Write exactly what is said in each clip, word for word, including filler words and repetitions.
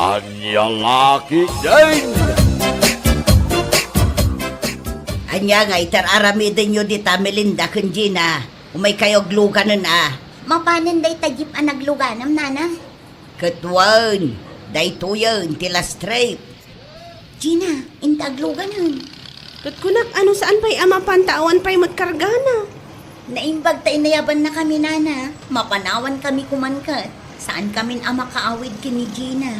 Ania la ketdin? Ania ngay ti ar-aramidenyo dita, Melinda ken Gina? Umaykayo agluganen a. Mapanen dayta jeep a nagluganam, nana? Ket wen, daytoyen ti last trip. Gina, inta agluganen. Ket kunak, ano, saan pay a mapan ta awan pay met kargana? Naimbag ta inayabannakami, nana. Mapanawankami koman ket. Saankamin a makaawid ken ni Gina.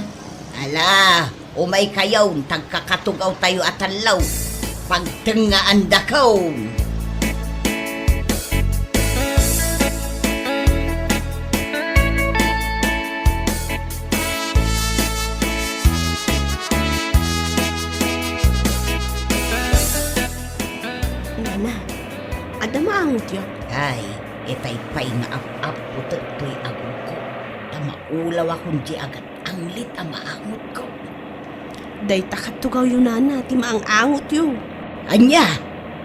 Ala, umaykayon, ta agkakatugawtayo a tallo. Pagtengngaandakaw. Nana, adda maangotyo? Ay, itay pay nga ap-appotek toy agungko, ta maulawakon diay agat-anglit a maangotko. Dayta katugawyo, nana, ti maang-angotyo. Ania?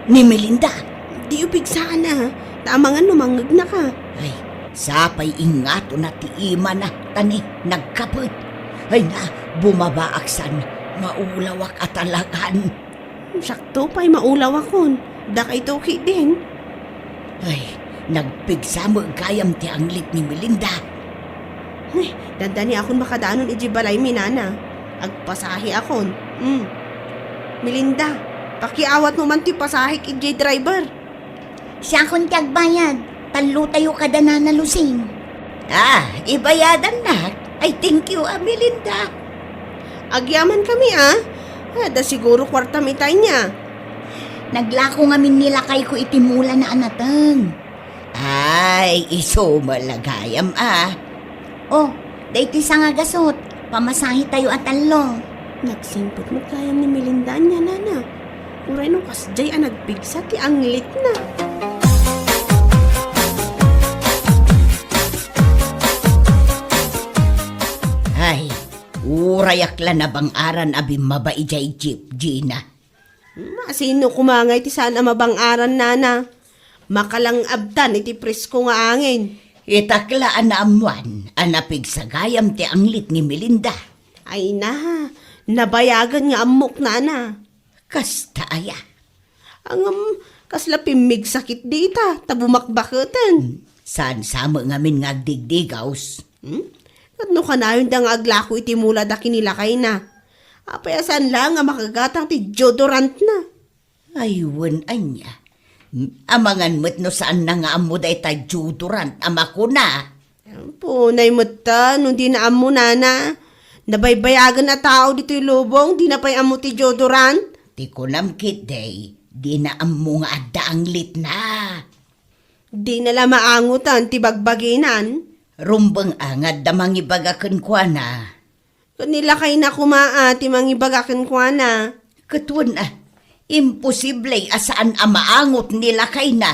Ni Melinda? Diyo pigsaan a, ta amangan no mangngegnaka. Ay, sapay ingatona ti imana, ta ni nagkapet. Ay na, bumabaak san, maulawak a talagan. Siakto pay maulawakon. Dakayto ketdin. Ay, nagpigsa met gayam ti anglit ni Melinda. Ay, dandani akon makadanon idiay balaymi, nana. Agpasahe akon. Mm. Melinda, pakiawatmo man ti pasahek idiay driver. Siakon ti agbayad. Tallotayo kada nana Lucing. Ah, ibayadannak. Ay, thank you, a, Melinda. Agyamankami a. Adda siguro kuartam ita ania. Naglako ngamin ni lakayko iti mulana a nateng. Ay, isu met la gayam a. Oh, daytoy sangagasut. Pamasahetayo a tallo. Nagsingpet met gayam ni Melinda ania, nana. Uray no kasdiay a nagpigsa ti anglitna. Ay, urayak la nabang-aran a bimmaba idiay jeep, Gina. Masino koma ngay ti saan a mabang-aran, nana? Makalang-abtan iti presko nga angin. Itak la a naammuan a napigsa gayam ti anglit ni Melinda. Ay na, nabayagen nga ammok, nana. Kasta aya? Ngem, kasla pimmigsa ketdi ita, ta bumakbaketen. Saan sa met ngamin nga agdigdigaws? Hmm? Ket no kanayon da nga aglako iti mulada ken ni lakayna, apay a saan laeng a makagatang ti deodorantna? Ay, wen ania. Amangan met no saanna nga ammo dayta deodorant a makuna. Apo, nay met ta, no dina ammo, nana. Nabaybayagen a tao ditoy lubong, dina pay ammo ti deodorant. Ti kunam ketdi, dina ammo nga adda anglitna. Dina la maangotan ti bagbaginan. Rumbeng a nga adda mangibaga kenkuana. Ket ni lakayna koma a ti mangibaga kenkuana. Ket wen a, imposible a saan a maangot ni lakayna.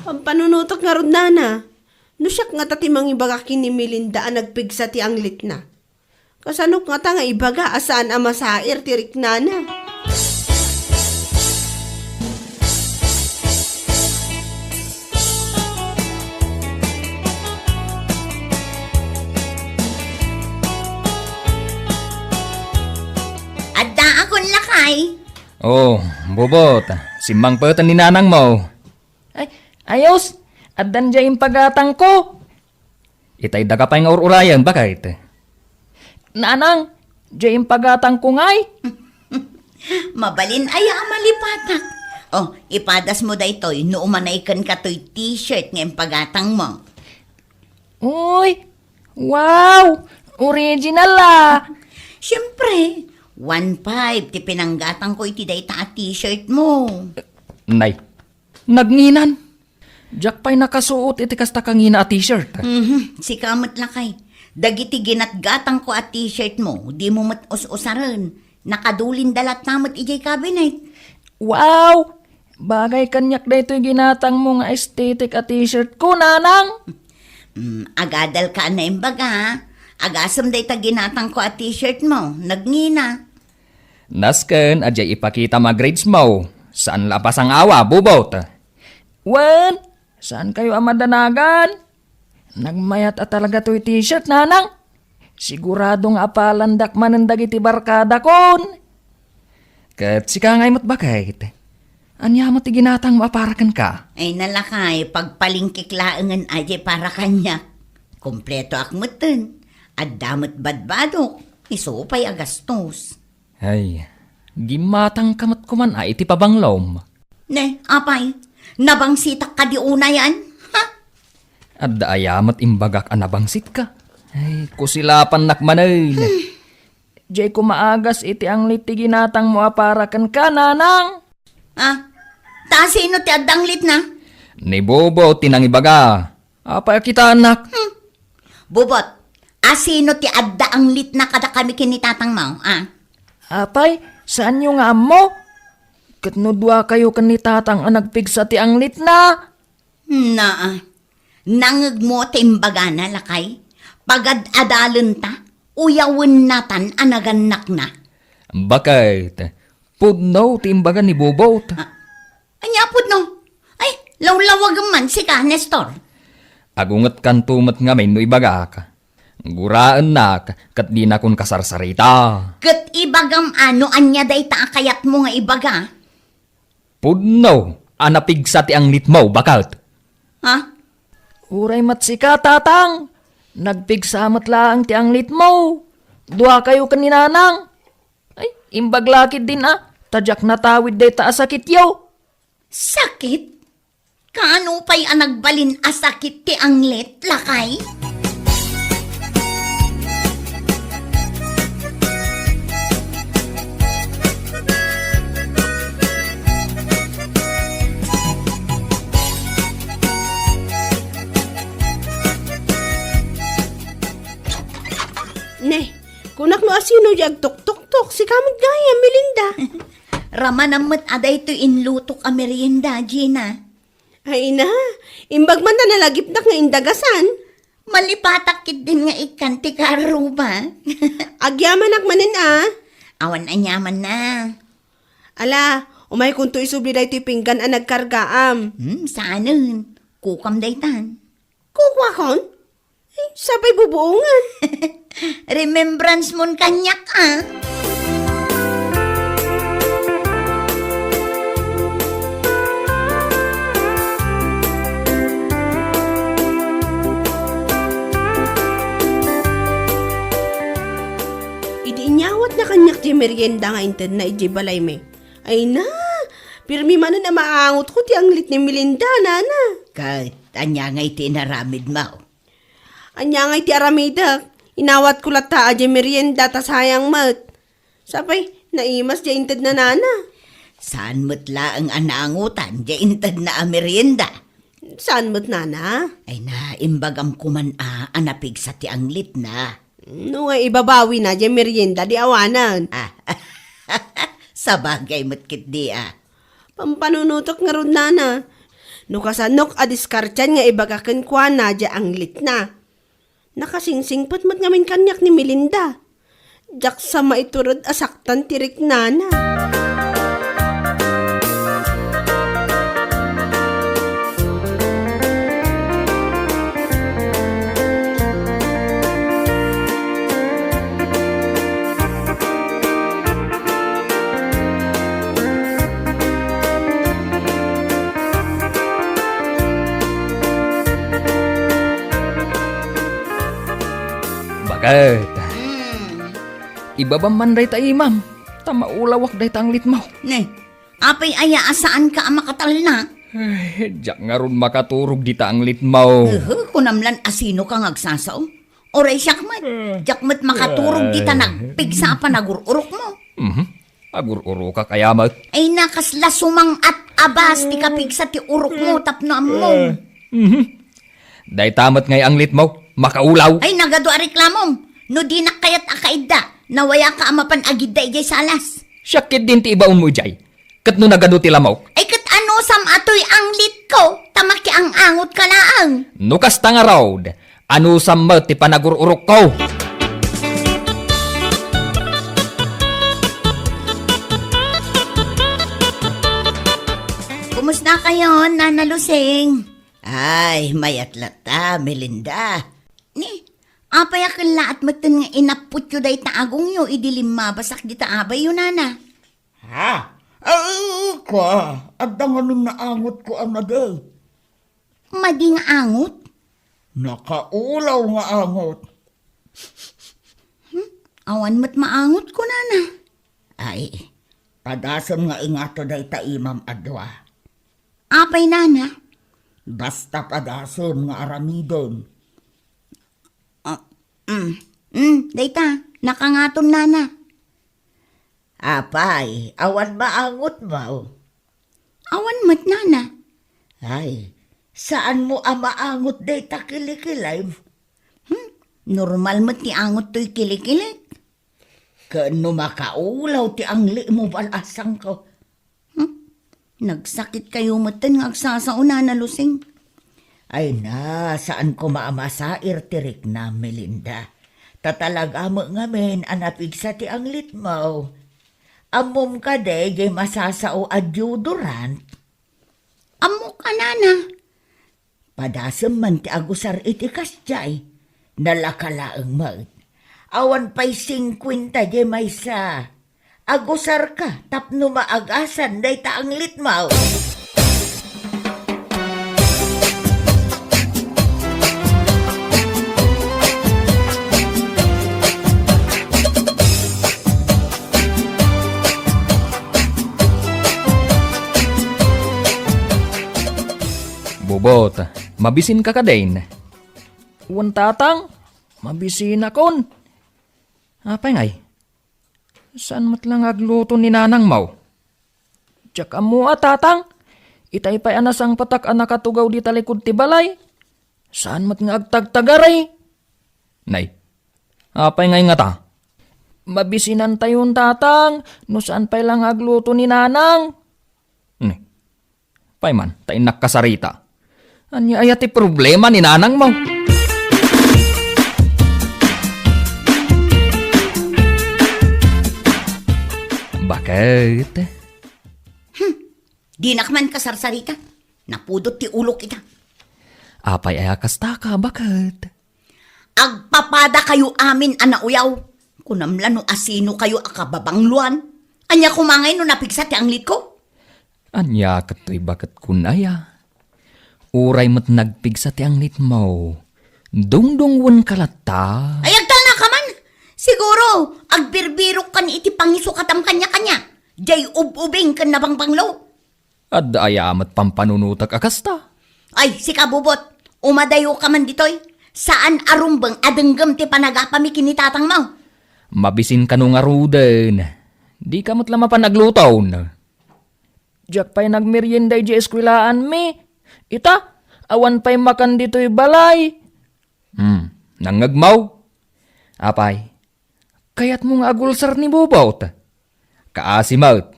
Pampanunotek ngarud, nana. No siak ngata ti mangibaga ken ni Melinda a nagpigsa ti anglitna, kasanok ngata nga ibaga a saan a masair ti riknana? Addaakon, lakay. Oh, Bobot, simmangpeten ni nanangmo. Ay, ayos! Addan diay impagatangko. Itay daga pay nga ur-urayen, baket? Nanang, diay impagatangko ngay. Mabalin aya a malipatak. Oh, ipadasmo daytoy no umanay kenka toy t-shirt nga impagatangmo. Uy, wow! Original a! Siempre, one five ti pinanggatangko iti dayta a t-shirtmo. Nay, nagnginan. Diak pay nakasuot iti kasta kangina a t-shirt. Mhm, sika met, lakay. Dagiti ginatgatangko a t-shirtmo, dimo met us-usaren. Nakadulinda latta met idiay cabinet. Wow! Bagay kaniak daytoy ginatangmo nga aesthetic a t-shirtko, nanang. Mm, agadalka a naimbaga. Agasem dayta ginatangko a t-shirtmo. Nagngina. Nasken a diay ipakitam a gradesmo. Saan la a pasangawa, Bobot? Wen, saankayo a madanagan? Nagmayat a talaga toy t-shirt, nanang. Sigurado nga apalandak manen dagiti barkadakon. Ket sika ngay met, baket. Ania met ti ginatangmo a para kenka? Ay, nalakay, pagpalingkik laengen a diay para kaniak. Kompletoak metten. Adda met badbadok. Isu pay a gastos. Ay, gimmatangka met koman a iti pabanglom. Ne, apay, nabangsitak kadi unayan? Ha? Adda aya met imbagak a nabangsitka? Ay, kusilapannak manen. Hmm. Diay ko maagas iti anglit ti ginatangmo a para kenka, nanang. Ah, ta sino ti adda anglitna? Ni Bobo ti nangibaga. Apay a kitaennak? Hmm. Bobot, asino ti adda anglitna kadakami ken ni tatangmo, a? Apay, saanyo nga ammo? Ket no duakayo ken ni tatang a nagpigsa ti anglitna? Naa, nangngegmo ti imbagana, lakay? Pagad-adalenta, uyawennatan a nagannakna. Baket, pudno ti imbaga ni Bobot. Ah, ania pudno? Ay, lawlawagem man sika, Nestor. Agungetkanto met ngamin no ibagak. Guraennak ket dinakon kasarsarita. Ket ibagam a no ania dayta a kayatmo nga ibaga. Pudno a napigsa ti anglitmo, baket. Ha? Uray met sika, tatang. Nagpigsa met laeng ti anglitmo. Duakayo ken ni nanang. Ay, imbag la ketdin a, ta diak natawid dayta a sakityo. Sakit? Kaano pay a nagbalin a sakit ti anglit, lakay? Ne, kunak no asino di agtuktoktok, sika met gayam, Melinda. Ramanam met a daytoy inlutok a merienda, Gina. Ay na, imbag man ta nalagipnak nga indagasan. Malipatak ketdin nga ikkan ti karuba. Agyamanak manen a. Awan aniamanna. Ala, umaykonto isubli daytoy pinggan a nagkargaam. Hmm, saanen. Kukam daytan. Kukuakon? Ay, sapay bubuongan. Remembrance mon kaniak, a. Idi inyawatna kaniak ti merienda nga intedna idiay balaymi, ay na, pirmi manen a maangotko ti anglit ni Melinda, nana. Ket ania ngay ti inaramidmo? Ania ngay ti aramidek? Inawatko latta a diay merienda ta sayang met. Sapay, naimas diay intedna, nana. Saan met laeng a naangotan diay intedna a merienda? Saan met, nana? Ay na, imbagam koman a, a napigsa ti anglitna. No nga ibabawina diay merienda, di awanen. Ah, sabagay met ketdi, a. Pampanunotek ngarud, nana. No kasanok a diskartian nga ibaga kenkuana diay anglitna. Nakasingsingpet met ngamin kaniak ni Melinda. Diak sa maitured a saktan ti riknana. Baket. Hmm. Ibabam man dayta imam, ta maulawak dayta anglitmo. Ne, apay aya a saanka a makatalna? Ay, diak ngarud makaturog dita anglitmo. Uhu, kunam lan a sinoka nga agsasao. Uray siak met, diak met makaturog dita nagpigsa a panagur-urokmo. Mhm. Agur-urokak aya met? Ay, na, kasla sumang-at a bas ti kapigsa ti urokmo tapno ammom. Eh, mhm. Dayta met ngay anglitmo, makaulaw. Ay, nagadu a reklamom. No dinak kayat a kaidda, nawayaka a mapan agidda idiay salas. Siak ketdin ti ibaonmo idiay. Ket no nagadu ti lamok? Ay, ket anusam a toy anglitko, ta makiang-angotka laeng. No kasta ngarud, anusam met ti panagur-urokko. Kumusta kayon, Nana Lusing? Ay, mayat latta, Melinda. Ni, Apay a kellaat metten nga inapputyo dayta agongyo idi limmabasak dita abayyo, nana? Ha? Ay, kua, adda ngamin naangotko a madi. Madi nga angot? Nakaulaw nga angot. Hmm? Awan met maangotko, nana. Ay, padasem nga ingato dayta imam a dua. Apay, nana? Basta padasem nga aramidem. Ah, mm, mm, dayta, nakangaton, nana. Apay, awan maangotmo? Awan met, nana. Ay, saanmo a maangot dayta kilikilim? Hmm, normal met ti angot toy kilikilik. Ken no makaulaw ti anglimo, bal-asangko. Hmm? Nagsakit kayo metten nga agsasao, nana Lusing. Ay na, saan koma a masair ti riknam, Melinda. Ta talaga met ngamin a napigsa ti anglitmo. Ammom kadi jay masasao a deodorant? Ammok a, nana. Padasem man ti agusar iti kasdiay. Nalaka laeng met. Awan pay singkuenta jay maysa. Agusarka tapno maagasan dayta anglitmo. Bubot, mabisinka kadin? Wen, tatang, mabisinakon. Apay ngay? Saan met la nga agluto ni nanangmo? Diak ammo a, tatang. Itay pay a nasangpetak a nakatugaw dita likud ti balay. Saan met nga agtagtagari? Nay, apay ngay ngata? Mabisinantayon, tatang, no saan pay la nga agluto ni nanang. Nay, pay man, ta innak kasarita. Ania aya ti problema ni nanangmo? Baket? Hmm, dinak man kasarsarita. Napudot ti ulok ita. Apay aya kastaka, baket? Agpapadakayo amin a nauyaw. Kunam la no asino kayo a kababangloan. Ania koma ngay no napigsa ti anglitko? Ania ket toy baket kun aya? Uray met nagpigsa ti anglitmo, dungdungwenka latta. Ay, agtalnaka man! Siguro, agbirbirokkan iti pangisukatam kaniakania. Jay ub-ubing ken nabangbanglo. Adda aya met pampanunotek a kasta? Ay, sika, Bubot, umadayoka man ditoy. Saan a rumbeng a denggem ti panagapami ken ni tatangmo. Mabisin kano ngaruden. Dika met la mapan agluton. Diak pay nagmerienda idiay eskuelaanmi. Ita, awan pay makan ditoy balay. Hmm, nangngegmo? Apay, kayatmo nga agulsar ni Bubot? Kaasi met.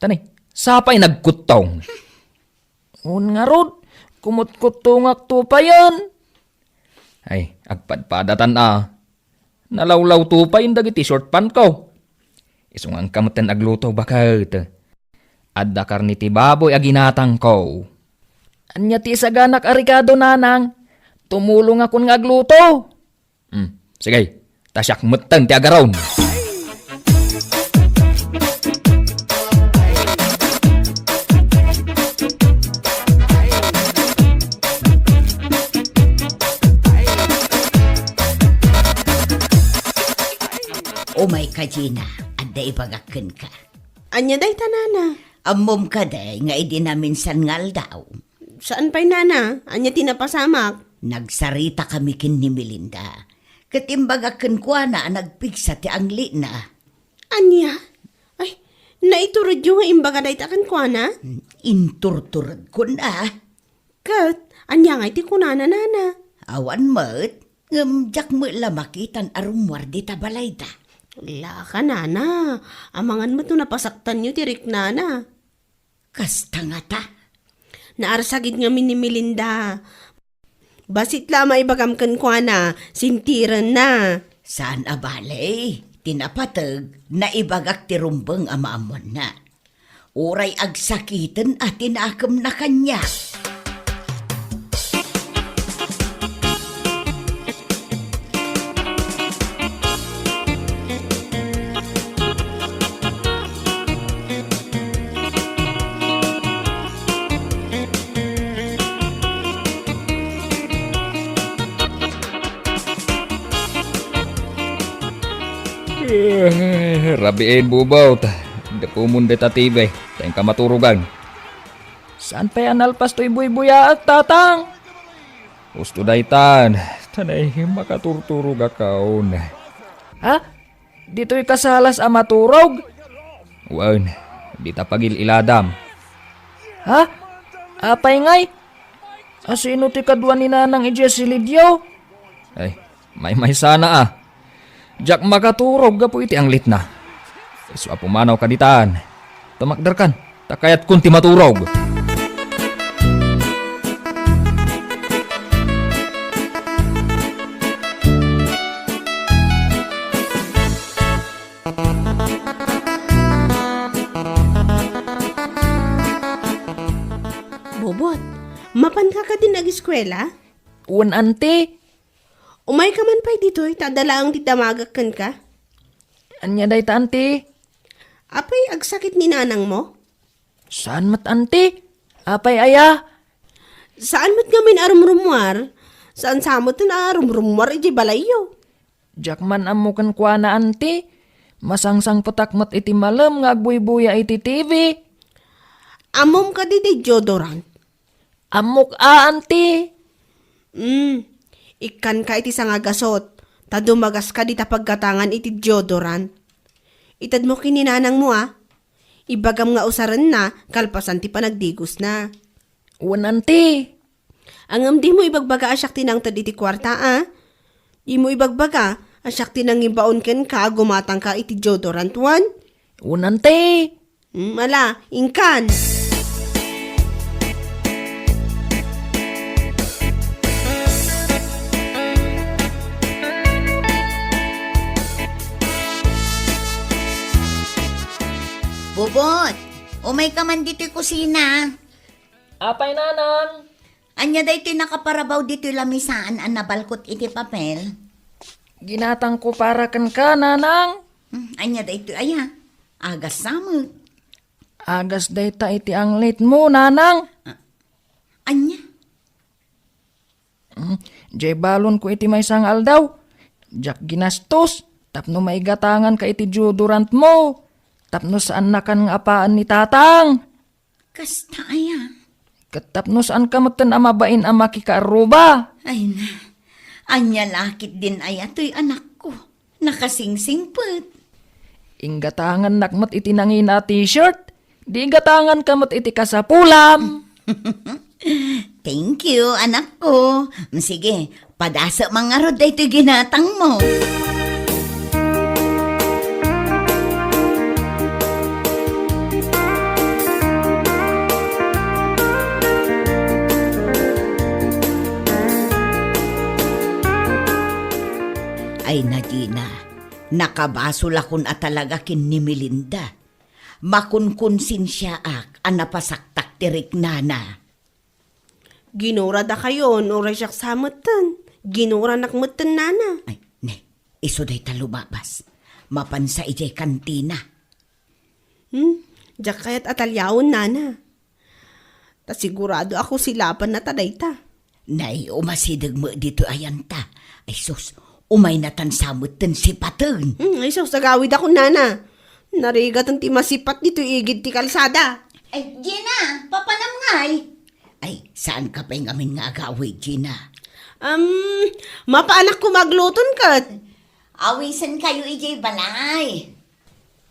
Tani, sapay nagkuttong. Un ngarud, kumutkuttongakto payen. Ay, agpadpadatan a. Nalawlawto payen dagiti short pantko. Isunganka metten agluto, baket. Adda karne ti baboy a ginatangko. Ania ti isaganak a rekado, nanang? Tumulongakon nga agluto. Hmm, sige. Ta siak metten ti agaron. Umayka, Gina, adda ibagak kenka. Ania dayta, nana? Ammom kadi nga idi naminsan nga aldaw? Saan pay, nana? Ania ti napasamak? Nagsaritakami ken ni Melinda. Ket imbagak kenkuana a nagpigsa ti anglina. Ania? Ay, naituredyo nga imbaga dayta kenkuana? Inturturedkon a. Ket, ania ngay ti kunana, nana? Awan met, ngem diak met la makitan a rummuar dita balayda. Laka, nana, amangan met no napasaktanyo ti riknana. Kasta ngata? Naarsagid ngamin ni Melinda. Bassit la a maibagam kenkuana, sintirenna. Saan a bale, ti napateg, naibagak ti rumbeng a maammoanna. Uray agsakiten a ti nakemna kaniak. Eh, rabiin, Bubot. Gapumon dayta T V, ta inka maturogan. Saan pay a nalpas toy buybuyaak, Tatang? Husto daytan, ta nay makaturturogakon. Ha? Ditoy kasalas a maturog? Wen, dita pagil-iladam. Ha? Apay ngay? Asino ti kadua ni Nanang idiay silidio? Ay, maymaysana a. Diak makaturog gapu iti anglitna. Isu a pumanaw ka ditan. Tumakderkan, ta kayatkon ti maturog. Bobot, mapanka kadin ageskuela? Wen, anti. Umayka man pay ditoy, ta adda laeng ti damagak kenka. Ania dayta, anti? Apay, agsakit ni nanangmo? Saan met, anti. Apay aya? Saan met ngamin a rumrumuar? Saan sa met a rumrumuar idiay balayyo? Diak man ammo kenkuana, anti. Masangsangpetak met iti malem nga agbuybuya iti T V. Ammom kadi ti deodorant? Ammok a, anti. Mm, ikkanka iti sangagasut, ta dumagaska dita paggatangan iti deodorant. Itedmo ken ni nanangmo a. Ibagam nga usarenna kalpasan ti panagdigosna. Wen, anti. Ngem dimo ibagbaga a siak ti nangted iti kuarta a. Dimo ibagbaga a siak ti nangibaon kenka a gumatangka iti deodorant, wen? Wen, anti. Mm, ala, inkan. Bubot, umayka man ditoy kusina. Apay, nanang? Ania daytoy nakaparabaw ditoy lamisaan a nabalkot iti papel? Ginatangko para kenka, nanang. Hmm, ania daytoy aya? Agas sa met. Agas dayta iti anglitmo, nanang. Ah, ania? Hmm, diay balonko iti maysa nga aldaw. Diak ginastos tapno maigatanganka iti deodorantmo. Tapno saannakan nga apaen ni tatang. Kasta aya? Ket tapno saanka metten a mabain a makikaarruba. Ay na, ania la ketdin aya toy anakko? Nakasingsingpet. Inggatangannak met iti nangina a t-shirt. Di igatanganka met iti kasapulam. Thank you, anakko. Sige, padasek man ngarud daytoy ginatangmo. Ay, Nadina, nakabasolakon a talaga ken ni Melinda. Makunkonsensiaak a napasaktak ti riknana. Ginura dakayon, uray siak sa metten. Ginuranak metten, nana. Ay, ne, isu dayta lumabas. Mapansa idiay kantina. Hmm, diak kayat a taliawen, nana. Ta sigurado a kusilapanna ta dayta. Nay, umasideg met ditoy ayanta. Ay sus, umaynatan sa metten sipaten. Hmm, ay sus, agawidakon, nana. Narigaten ti masipat ditoy igid ti kalsada. Ay, Gina, papanam ngay? Ay, saanka pay ngamin nga agawid, Gina? Um, mapaanakko magluton ket. Awisenkayo idiay balay.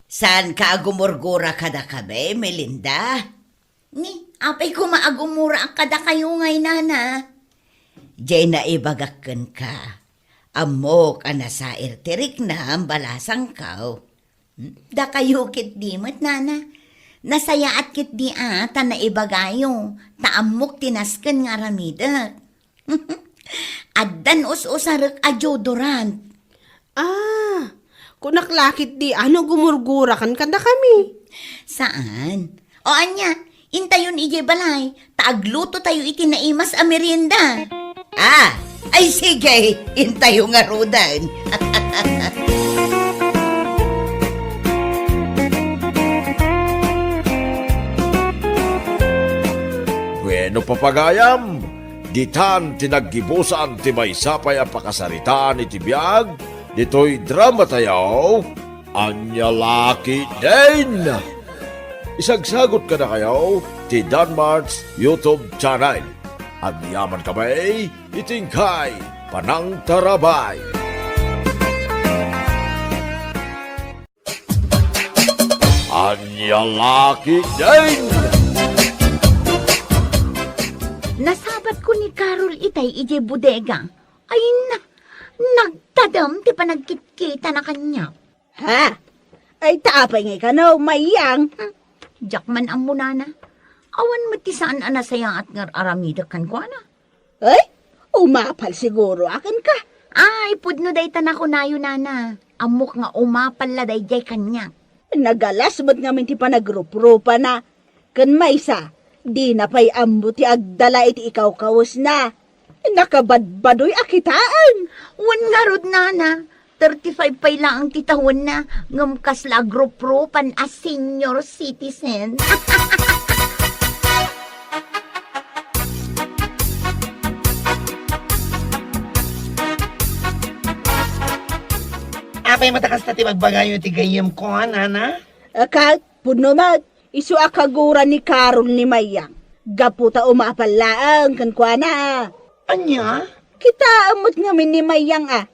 Saanka a gumurgura kadakami, Melinda? Ni, apay koma a gumuraak kadakayo ngay, nana? Diay naibagak kenka. Ammok a nasair ti riknam, balasangko. Hmm? Dakayo ketdi met, nana. Nasayaat ketdi a ta naibagayo, ta ammok ti nasken nga aramidek. Addan us-usarek a deodorant. Ah, kunak la ketdi a no gumurgurakan kadakami. Saan? O ania, intayon idiay balay, ta aglutotayo iti naimas a merienda. Ah, ay sige, intayo ngaruden. Bueno, papagayam, ditan ti naggibusan ti maysa pay a pakasaritaan iti biag ditoy drama tayo, Ania la ketdin? Isagsagut kadakayo ti Danmart's YouTube channel. Agyaman kami iti inkay panangtarabay. Ania la ketdin? Nasabatko ni Carol itay idiay bodega. Ay na, nagtadem ti panagkitkitana kaniak. Ha? Ay, ta apay ngay kano, Mayang? Hmm, diak man ammo, nana. Awan met ti saan a nasayaat nga ar-aramidek kenkuana. Ay, umapal siguro a kenka. Ay, pudno dayta nakunayo, nana. Ammok nga umapal la daydiay kaniak. Nagalas met ngamin ti panagruprupana. Ken maysa, dina pay ammo ti agdala iti ikawkawesna. Nakabadbadoy a kitaen. Wen ngarud, nana, thirty-five pay laeng ti tawenna, ngem kasla agruprupan a senior citizen. Apay met a kasta ti bagbagayo ti gayyemko, nana? Ket, pudno met, isu a kagura ni Carol ni Mayang. Gapu ta umapal laeng kenkuana. Ania? Kitaem met ngamin ni Mayang a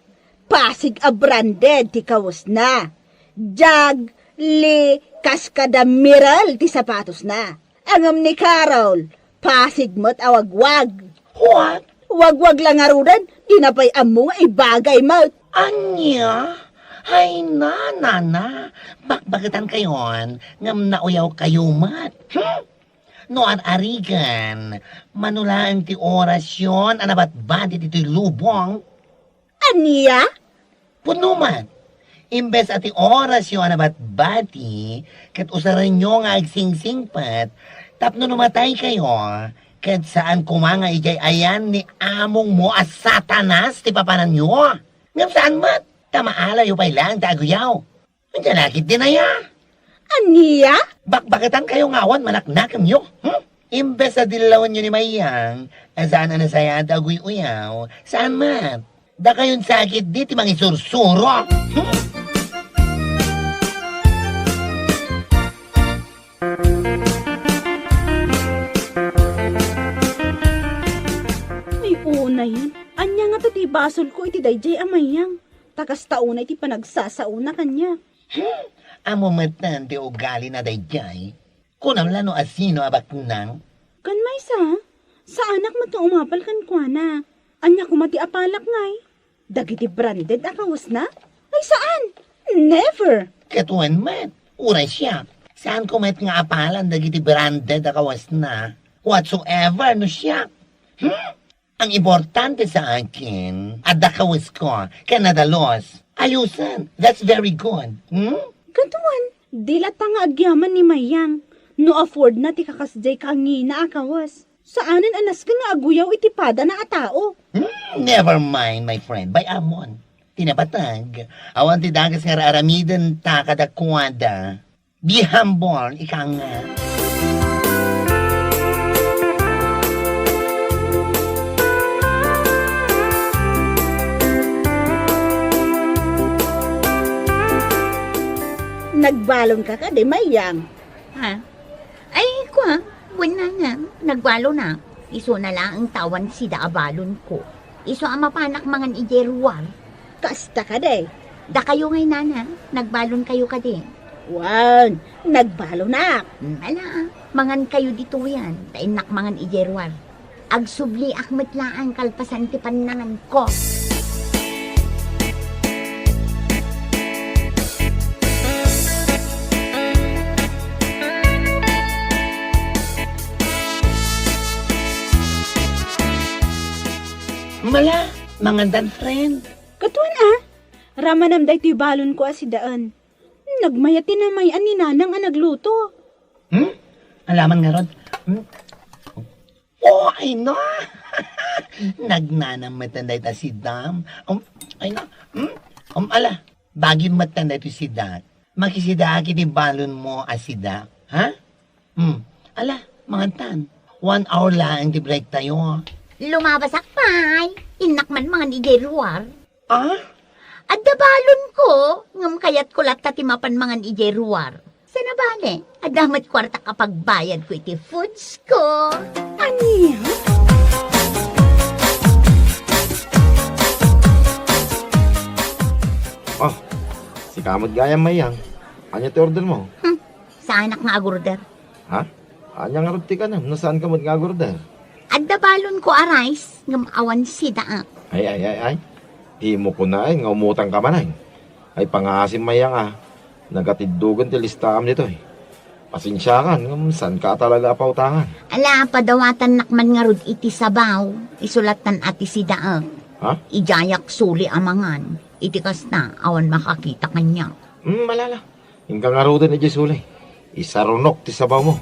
pasig a branded ti kawesna. Jag, Lee, kas kada Merrell ti sapatosna. Ngem ni Carol, pasig met a wagwag. What? Wagwag la ngaruden, dina pay ammo nga ibagay met. Ania? Ay, nana, bakbaketankayon ngem nauyawkayo met. Hmm? No ar-arigen, mano laeng ti orasyon a nabatbati ditoy lubong. Ania? Pudno met, imbes a ti orasyo a nabatbati, ket usarenyo nga agsingsingpet, tapno no mataykayo, ket saan koma nga idiay ayan ni amongmo a Satanas ti papananyo. Ngem saan met, ta maalayo pay laeng ti aguyaw. Ania la ketdin aya? Ania? Bakbaketankayo nga awan manaknakemyo, hmm? Imbes a dillawenyo ni Mayang, a saan a nasayaat ti aguy-uyaw, saan met? Dakayon sa ketdi ti mangisursuro, hmm? Ni unayen, ania ngata ti basolko iti daydiay a Mayang? Ta kasta unay ti panagsasaona kaniak. Hmm, ammo metten ti ugalina daydiay. Kunam la no asino a baknang? Ken maysa, saanak met nga umapal kenkuana. Ania koma ti apalak ngay? Dagiti branded a kawesna? Ay, saan! Never! Ket wen met, uray siak. Saanko met nga apalan dagiti branded a kawesna. Whatsoever no siak. Hmm? Ang importante sa akin, adda kawesko, ken adda laws. Ayusen, that's very good. Hmm? Ket wen, di latta nga agyaman ni Mayang. No afford na ti kakasdiay kangina a kawes. Saanen a nasken nga aguyaw iti padana a tao. Hmm, never mind, my friend. Bay-amon. Ti napateg, awan ti dakes nga ar-aramiden ta kadakuada. Be humble, ika nga. Nagbalonka kadi, Mayang? Ha? Ay, kua, wen, nana, nagbalon a. Isuna laeng ta awan sida a balonko. Isu a mapanak mangan idiay ruar. Kasta kadi? Dakayo ngay, nana, nagbalonkayo kadi? Wen, nagbalon a. Hmm, ala, mangankayo ditoyen, ta innak mangan idiay ruar. Agsubliak met laeng kalpasan ti pannanganko. Mala, mangantan, friend. Ket wen a, ramanam daytoy balonko a sidaen. Nagmayat ti namay-an ni Nanang a nagluto. Hmm? Alaman ngarud. Hmm? Oh, ay na! Nagnanam met dayta sidam. Um, ay na. Hmm? Um, ala, bagim met dayta sidak. Makisidaak iti balonmo a sidak. Ha? Hmm. Ala, mangantan. One hour laeng ti break tayo. Lumabasak pay. Innak man mangan idiay ruar. Ah? Adda balonko, ngem kayatko latta ti mapan mangan idiay ruar. Saan a bale, adda met kuartak a pagbayadko iti foodsko. Ania? Ah, sika met gayam, Mayang. Ania ti ordermo? Hmm, saanak nga agorder. Ha? Ania ngarud ti kanem no saanka met nga agorder? Adda balonko a rice ngem awan sidaek. Ay, ay, ay, ay. Dimo kunaen nga umutangka manen. Ay, pangaasim, Mayang a. Nagatiddogen ti listaam ditoy. Pasensiakan ngem saanka a talaga a pautangan. Ala, padawatannak man ngarud iti sabaw, isu lattan a ti sidaek. Ha? Idiayak suli a mangan. Iti kasta, awan makakita kaniak. Hmm, ala, ala. Inka ngaruden idiay suli. Isarunok ti sabawmo.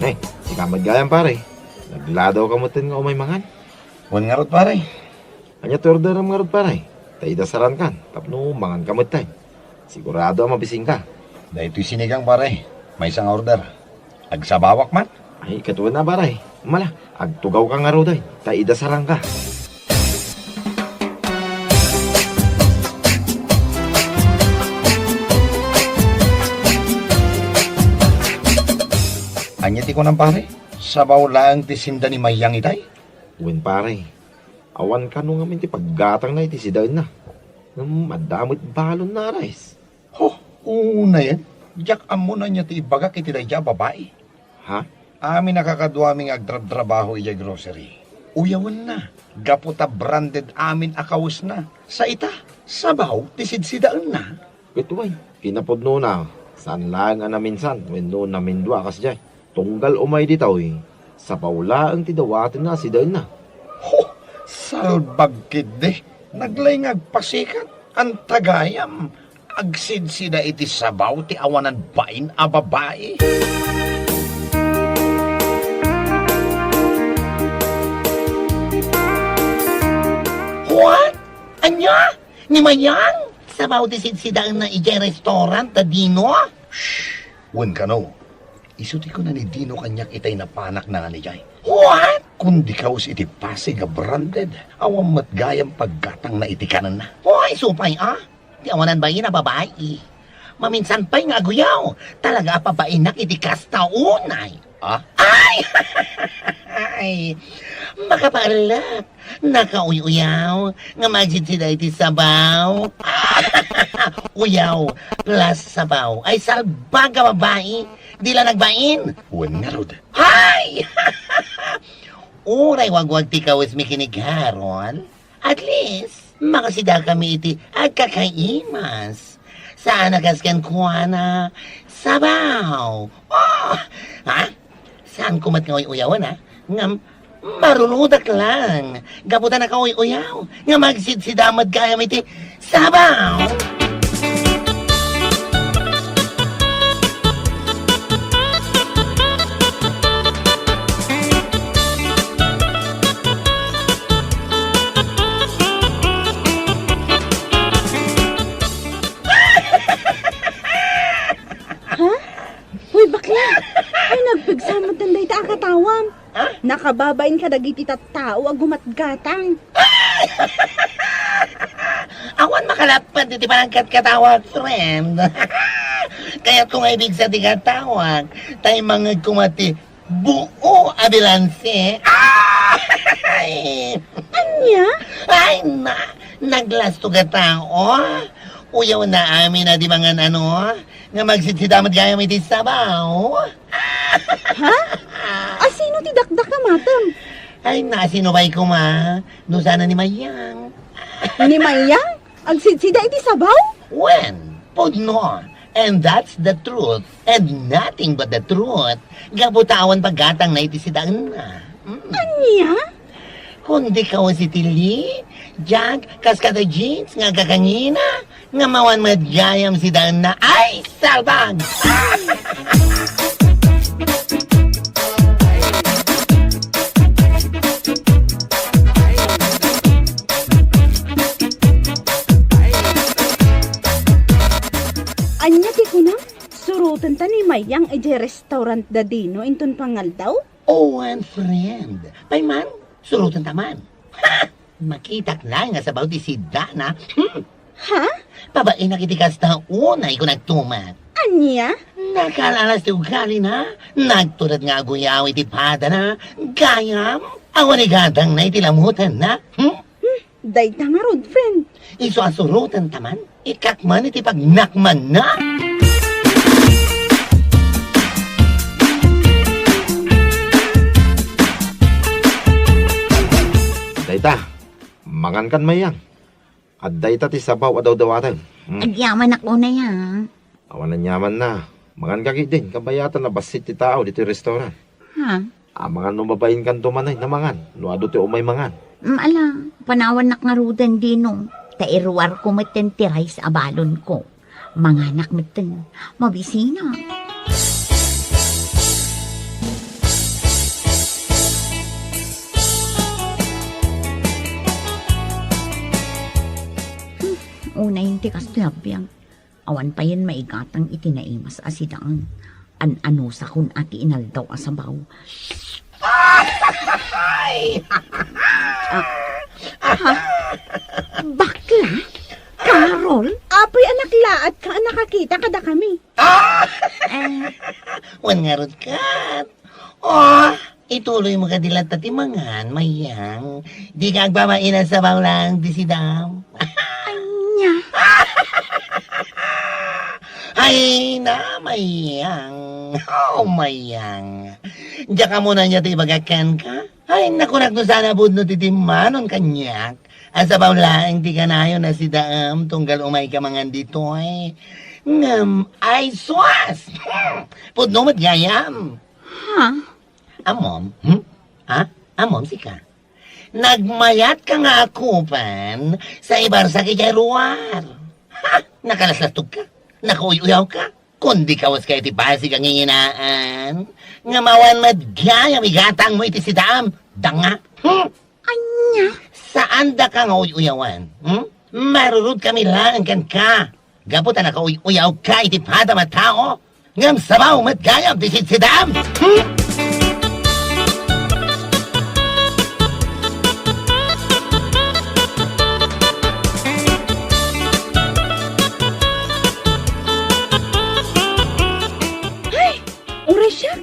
Hey, sika met gayam, pare. Nagladawka metten nga umay mangan? Wen ngarud, pare. Ania ti orderem ngarud, pare? Ta idasarankan tapno manganka metten. Sigurado a mabisinka. Daytoy sinigang, pare. Maysa nga order. Agsabawak man? Ay, ket wen a, pare. Mala, agtugawka ngaruden ta idasaranka. Ania ti kunam, pare? Sabaw laeng ti sinda ni Mayang itay? Wen, pare. Awan kano ngamin ti paggatangna iti sidaenna. Ngem adda met balonna a rice. Ho, unayen, diak ammo no ania ti ibagak iti daydiay a babai. Ha? Amin a kakaduami nga agtrabtrabaho idiay grocery. Uyawenna, gapu ta branded amin a kawesna. Sa ita, sabaw ti sidsidaenna. Ket wen, kinapudnona, saan laeng a naminsan wenno namindua a kasdiay. Tunggal umay ditoy, sabaw laeng ti dawatenna a sidaenna. Ho! Salbag ketdi! Naglay nga agpasikat, anta gayam, agsidsida iti sabaw ti awanan bain a babai. What? Ania? Ni Mayang? Sabaw ti sidsidaenna idiay restaurant, a Dino? Shh! Wen kano, isu ti kuna ni Dino kaniak itay napanakna nga idiay. What? Kundi kawes iti pasig a branded, awan met gayam paggatangna iti kanenna. Oy, supay a? Ti awanan bain a babai. Maminsan pay nga aguyaw, talaga a pabainak iti kasta unay. Ah? Ay! Ay! Makapaellek! Nakauy-uyaw nga magsidsida iti sabaw. Uyaw plus sabaw. Ay, salbag a babai. Di la nagbain. Wen ngarud. Ay! Uray wagwag ti kawesmi ken ni Harold. At least, makasidakami iti agkakaimas. Saan a kas kenkuana, sabaw. Oh! Ha? Saanko met nga uy-uyawen, ha? Ngem, marurudak lang. Gapu ta nakauy-uyaw, nga magsidsida met gayam iti sabaw. Ha? Hoy, bakla! Ay, nagpigsa met dayta a katawam. Ha? Nakababain kadagiti tattao a gumatgatang. Awan makalapad iti panagkatkatawak, friend. Kayatko nga ibigsa ti katawak, ta immangngegko met ti buo a bilanse. Ay! Ania? Ay, na, naglasto a tao. Uyawna amin a di mangan ano, nga magsidsida met gayam iti sabaw. Ha? Asino ti dakdakamatem? Ay, na, sino pay koma? No saan a ni Mayang. Ni Mayang? Agsidsida iti sabaw? Wen, pudno. And that's the truth. And nothing but the truth. Gapu ta awan paggatangna iti sidaenna. Mm. Ania? Kundi kawes iti Lee, Jack, kas kada Jeans nga agkakangina, nga mawan met gayam sidaenna. Ay, salbag! Ania ti kunam? Surotenta ni Mayang idiay restaurant da Dino inton pangaldaw? Awan, friend. Pay man, surotenta man. Ha! Makitak laeng a sabaw ti sidana. Hmm. Ha? Pabainak iti kasta unay ko nagtumak. Ania? Nakalalas ti ugalina. Nagtured nga aguyaw iti padana. Gayam, awan igatangna iti lamutanna. Hmm? Hmm, dayta ngarud, friend. Isu a surotenta man, ikkak man iti pagnakmanna. Dayta, mangankan, Mayang. Adda ita ti sabaw a dawdawaten. Hmm. Agyamanak unay, a. Awan aniamanna. Manganka ketdin, kabayatan a bassit ti tao ditoy restaurant. Ha? Amangan no mabainkanto man ay namangan, no adu ti umay mangan. Mm, ala, panawannak ngaruden, Dino. Ta iruarko metten ti rice a balonko. Manganak metten. Mabisina. Hmm, unay ti kastoy a biag. Awan payen maigatang iti naimas a sidaan. An-anusakon a ti inaldaw a sabaw. Ay! Ah, ha? Bakla? Carol? Apay a naklaatka a nakakita kadakami? Ah! Eh. Wen ngarud ket. Oh, ituloy mo kadi latta ti mangan, Mayang. Dika agbabain a sabaw laeng ti sidam. Ania? Ay na, Mayang. Oh, Mayang. Diak ammo ania ti ibagak kenka? Ay, nakunak no saan a pudno ti timmanon kaniak. A sabaw laeng ti kanayon a sidaem tunggal umayka mangan ditoy. Ngem, ay sus! Pudno met gayam. Ha? Ammom? Hmm? Ha? Ammom sika? Nagmayatka nga akupen sa ibarsak idiay ruar. Ha? Nakalaslastogka? Nakauy-uyawka? Kundi kaweska iti basig a nginginaan, ngem awan met gayam igatangmo iti sidaam, danga. Hmm? Ania? Saandaka nga uy-uyawan. Hmm? Marurutkami laeng kenka. Gapu ta nakauy-uyawka iti padam a tao, ngem sabaw met gayam ti sidsidam. Hmm? Ay! Uray siak!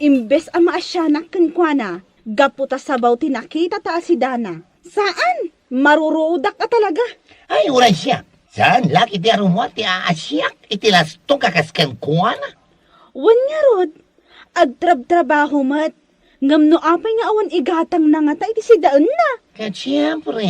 Imbes a maasianak kenkuana, gapu ta sabaw ti nakitata a sidana. Saan! Maruruodak a talaga. Ay, uray siak. Saan la iti arumuar ti aasiak iti lastog a kas kenkuana? Wen ngarud, agtrabtrabaho met. Ngem no apay nga awan igatangna ngata iti sidaenna? Ket siempre,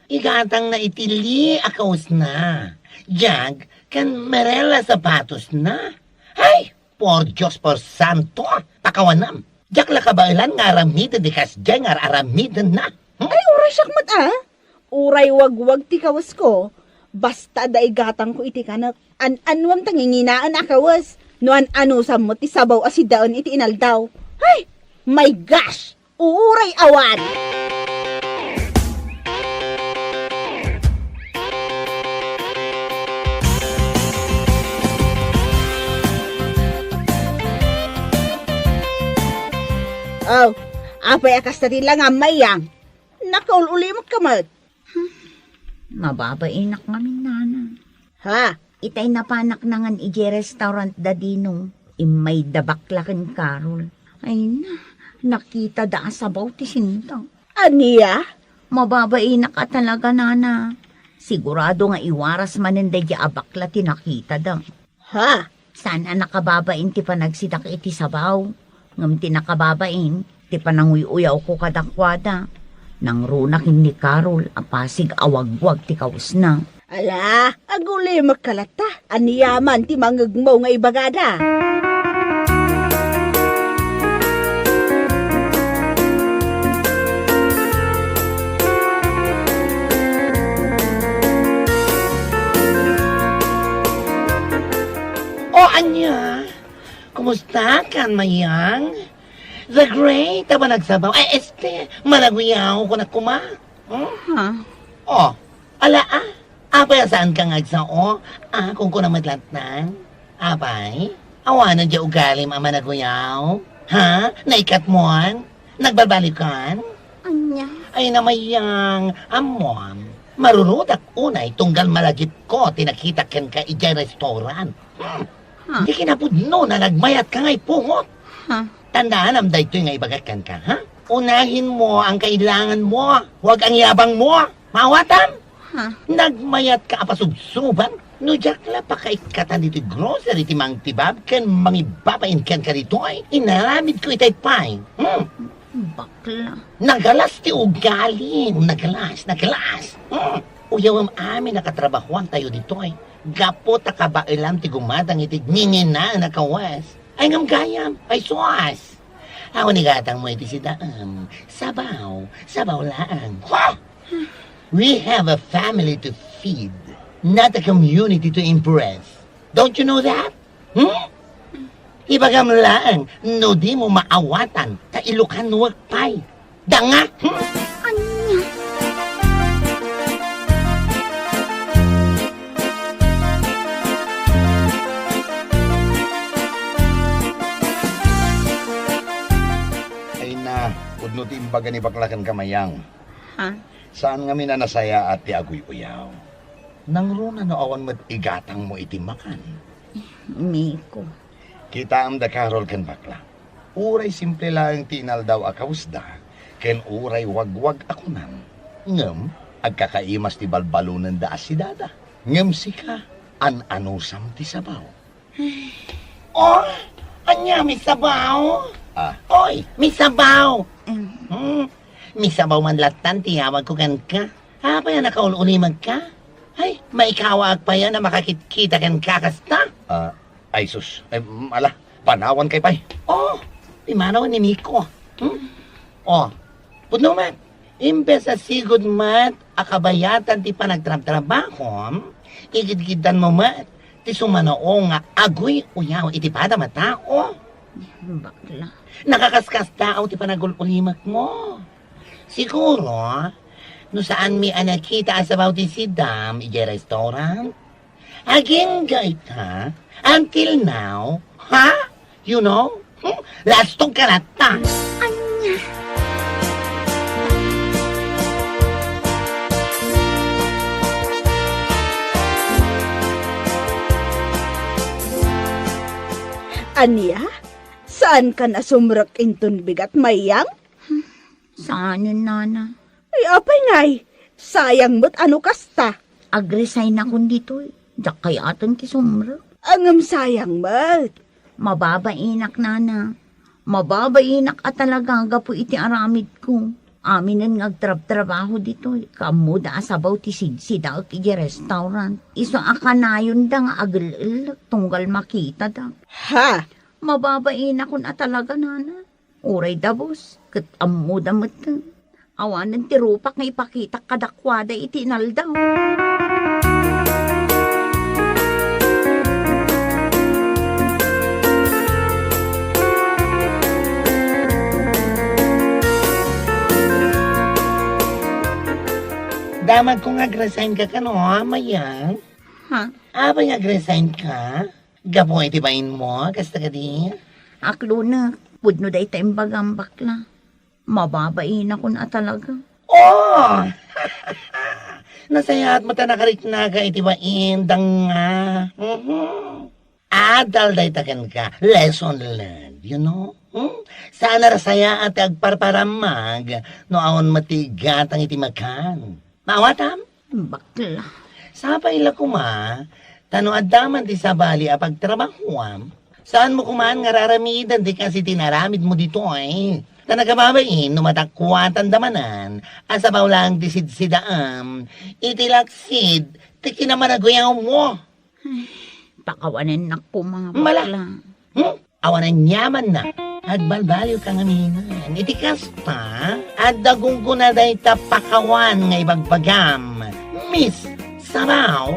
igatangna iti li a kawesna. Diak ken merela sapatosna. Ay, por Dios, por santo, pakawanam. Diak la kabaelan nga aramiden ti kasdiay nga ar-aramidenna. Hmm? Ay, uray siak met, a. Uray wagwag ti kawesko, basta adda igatangko iti kanek. An-anuem ta nginginaen a kawes no an-anusam met ti sabaw a sidaen iti inaldaw. Ay, my gosh! Uray awan! Oh, apay a kasta ti langam, Mayang? Nakaul-ulimekka met. Hmm, mababainak ngamin, nana. Ha? Itay napanakna ngan idiay restaurant da Dino, immay da bakla ken Carol. Ay na, nakitada a sabaw ti sinta. Ania? Mababainak a talaga, nana. Sigurado nga iwaras manen daydiay a bakla ti nakitada. Ha? Saan a nakababain ti panagsidak iti sabaw, ngem ti nakababain ti pananguy-uyawko kadakuada. Nangrunak ni Carol a pasig a wagwag ti kawesna. Ala, agulimekka latta. Aniaman ti mangngegmo nga ibagada? O ania? Kumusta kan, Mayang? The Great a panagsabaw. Ay, este, managuyaw ko na kuma. Hmm? Ha? Oh, ala, a. Apay a saanka nga agsao? A, kunkuna met lattan. Apay? Awanen diay ugalim a managuyaw? Ha? Naikatmon? Nagbalbalikan? Ania? Ay, namayang, ammom. Marurudak unay tunggal malagipko ti nakitak kenka idiay restaurant. Hmm. Ha? Di kinapudno a nagmayatka nga ipungot. Ha? Tandaanam daytoy nga ibagak kenka, ha? Unahenmo ang kailanganmo, huwag ang yabangmo. Maawatam? Ha? Nagmayatka a pasubsoban? No diak la pakaikkatan ditoy grocery ti mangtibab ken mangibabain kenka ditoy, inaramidko itay pay. Hmm. Bakla. Nagalas ti ugalim. Nagalas, nagalas. Hmm. Uyawem amin a katrabahoantayo ditoy. Gapu ta kabaelam ti gumadang iti nginginaen a kawes. Ay, ngem gayam. Ay, sus. Awan igatangmo iti sidaem. Sabaw. Sabaw laeng. Ha? We have a family to feed, not a community to impress. Don't you know that? Hmm? Ibagam laeng no dimo maawatan ta Ilocanoek pay. Danga! Hmm? Ania? Ay na, pudno ti imbaga ni bakla kenka, Mayang. Ha? Saan ngamin a nasayaat ti aguy-uyaw. Nangruna no awan met igatangmo iti makan. Miko. Kitaem da Carol ken bakla. Uray simple laeng ti inaldaw a kawesda, ken uray wagwag a kunam. Ngem, agkakaimas ti balbalonenda a sidada. Ngem sika, an-anusam ti sabaw. Oh, ania, misabaw? Ah. Oy, misabaw! Em. Hmm, misabaw man lattan ti yawagko kenka. Apay a nakaul-ulimekka? Ay, maikawaak pay a makakitkita kenka kasta? Ah, ay sus, ay, mm, ala, panawan kay pay. Oh, pimanaw ni Miko. Hmm? Oh, pudno met. Imbes a sigud met a kabayatan ti panagtrabtrabahom, igidgiddanmo met ti sumano nga aguy-uyaw iti padam a tao. Bakla. Nakakaskastaaw ti panagul-ulimekmo. Siguro, no saanmi a nakita a sabaw ti sidam idiay restaurant, agingga ita until now, ha? You know? Hmm? Lastog ka latta. Ania? Ania? Saanka nasumrek inton bigat, Mayang? Saanen, nana. Ay, apay ngay? Sayang met a no kasta. Ag-resignakon ditoy. Diak kayat ti sumrek. Ngem sayang met. Mababainak, nana. Mababainak a talaga gapu iti aramidko. Aminen nga agtrabtrabaho ditoy, kaammoda a sabaw ti sidsidaek iti restaurant. Isu a kanayonda nga agel-ellek tunggal makitada. Ha? Mababainakon a talaga, nana. Uray dabus, ket ammoda metten. Awanen ti rupak nga ipakitak kadakuada iti inaldaw. Damagko nga ag-resign ka kano, Mayang? Ha? Apay nga ag-resign ka? Gapu iti bainmo, kasta kadi? Aklonek, pudno dayta imbagam, bakla. Mababainakon a talaga. Oh! Nasayaat met a nakariknaka iti bain, danga. Mhm. Adal dayta kenka. Lesson learned, you know? Hmm? Saan a nasayaat ti agparparammag no awan met ti igatang iti makan. Maawatam? Bakla. Sapay la koma, ta no adda man ti sabali a pagtrabahoam, saanmo koman nga raramiden ti kas iti inaramidmo ditoy. Ta nagkababain no madakuatanda manen a sabaw laeng ti sidsidaem iti laksid ti kinamanaguyawmo. Ay, pakawanennak koma nga Mala. Bakla. Hmm? Awan aniamanna. Agbalbaliw ka ngamin. Iti kasta, adda gunggona dayta pakawan nga ibagbagam, Miss Sabaw.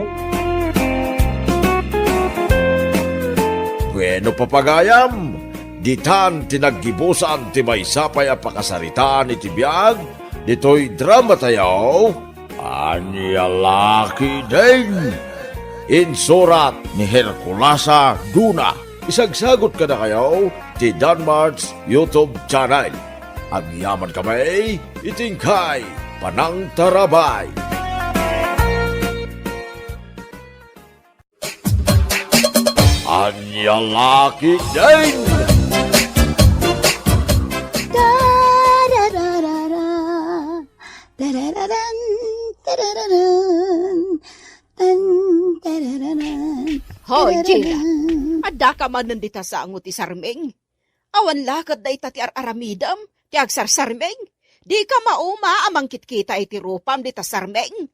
Bueno, papagayam, ditan ti naggibusan ti maysa pay a pakasaritaan iti biag ditoy drama tayo. Ania la ketdin? Insurat ni Herculasa Duna. Isagsagut kadakayo ti Danmart's YouTube channel. Agyaman kami iti inkay panangtarabay. Ania la ketdin? Tarararara. Tarararan, tarararan, tan, tarararan, Hoy, Gina, tarararan. Addaka manen dita sango ti sarming? Awan la ket dayta ti ar-aramidem ti agsarsarming? Dika mauma a mangkitkita iti rupam dita sarming?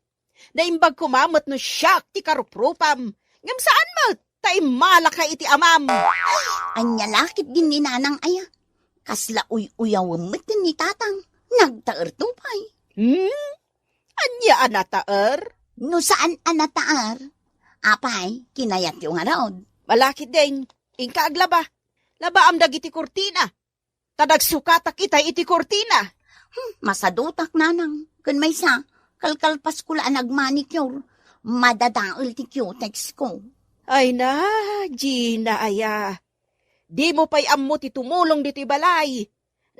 Naimbag koma met no siak ti karuprupam, ngem saan met ta immalaka iti amam. Ania la ketdin ni nanang aya? Kasla uy-uyawem met ni tatang. Nagtaerto pay. Hmm? Ania a nataer? No saan a nataer, apay, kinayatyo ngarud? Malakit din. Inka aglaba. Labaam dagiti kurtina. Ta nagsukatak itay iti kurtina. Hmm, masadutak, nanang. Ken maysa, kalkalpasko la a nagmanicure. Madadael ti cutex ko. Ay na, Gina aya. Dimo pay ammo ti tumulong ditoy balay.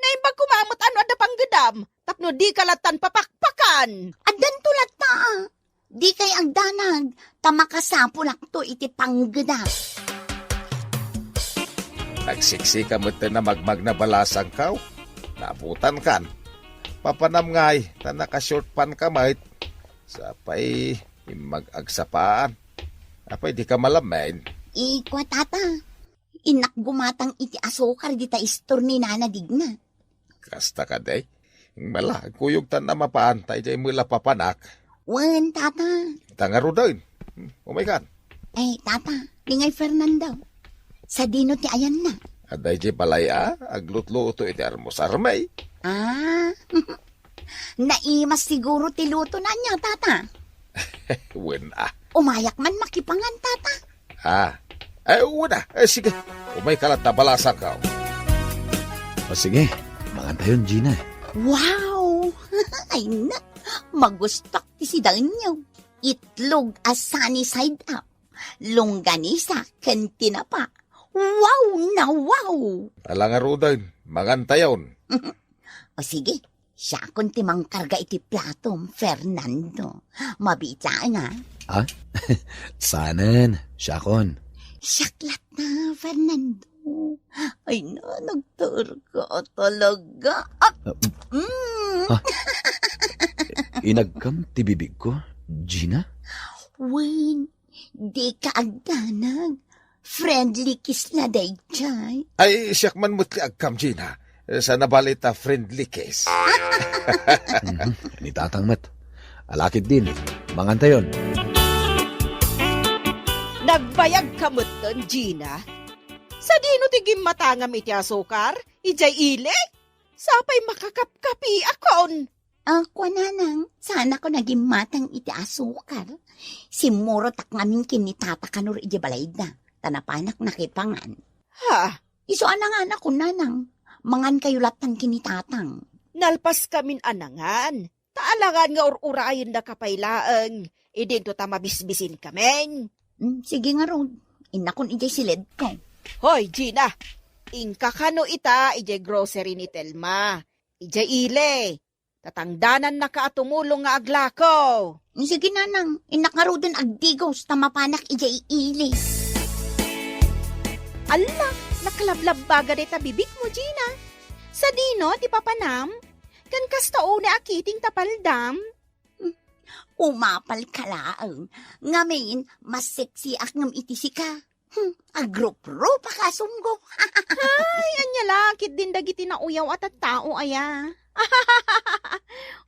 Naimbag koma met no adda panggedam tapno dika lattan papakpakan. Addanto latta. Dikay agdanag, ta makasapulakto iti panggedam. Nagsiksika met ti namagmagna balasangko. Naabutankan. Papanam ngay, ta naka-short pant ka met. Sapay, immag agsapaan. Apay, dika malammen? Ikua, tata. Innak gumatang iti asukar dita istor ni Nana Digna. Kasta kadi? Mala, kuyogtan a mapan, ta idiay met la papanak. Wen, tata. Ta ngaruden. Umaykan. Eh, tata, ni ngay Fernando. Sadino ti ayanna? Adda idiay balay a, aglutluto iti almusarmi. Ah, naimas siguro ti lutona nia, tata. Wen a. Umayak man makipangan, tata. Ah. Eh, wen a. Eh, sige. Umayka latta, balasangko. O sige, mangantayon, Gina. Wow! Ay na, magustok ti sidaenyo. Itlog a sunny side up, longganisa ken tinapa. Wow na wow! Ala ngaruden, mangantayon. O sige, siakon ti mangkarga iti platom, Fernando. Mabiit laeng, a? Ah? Saanen, siakon. Siak latta, Fernando. Ay na, nagtaerka talaga. Ah, mm. Ah? Inagkam ti bibigko, Gina? Wen, dika agdanag. Friendly kiss la daydiay. Ay, siak man met ti agkam, Gina. Saan a bale ta friendly kiss. Mhm. Ni tatang met. Alakit din. Mangantayon. Nagbayagka metten, Gina. Sadino ti gimmatangam iti asukar? Idiay ili? Sapay makakapkapiakon. Ah, kuananang, saanakon a gimmatang iti asukar. Simmurotak ngamin ken ni tata kano idiay balayda, ta napanak nakipangan. Ha? Isu a nanganakon, nanang. Mangankayo lattan ken ni tatang. Nalpaskamin a nangan. Ta alangan nga ur-urayendaka pay laeng idinto ta mabisbisinkamin. Mm, sige ngarud. Innakon idiay siledko. Hoy, Gina! Inka kano ita idiay grocery ni Telma. Idiay ili. Tatangdanannaka a tumulong nga aglako. Mm, sige, nanang. Innak ngaruden agdigos ta mapanak idiay ili. Alla, nakalablabbaga dayta bibigmo, Gina. Sadino ti papanam? Ken kasta unay a kiting ta paldam? Hmm, umapalka laeng. Ngamin, mas sexiak ngem iti sika. Hmm, agruprupak a sunggo. Ay, ania la ketdin dagiti nauyaw a tattao aya?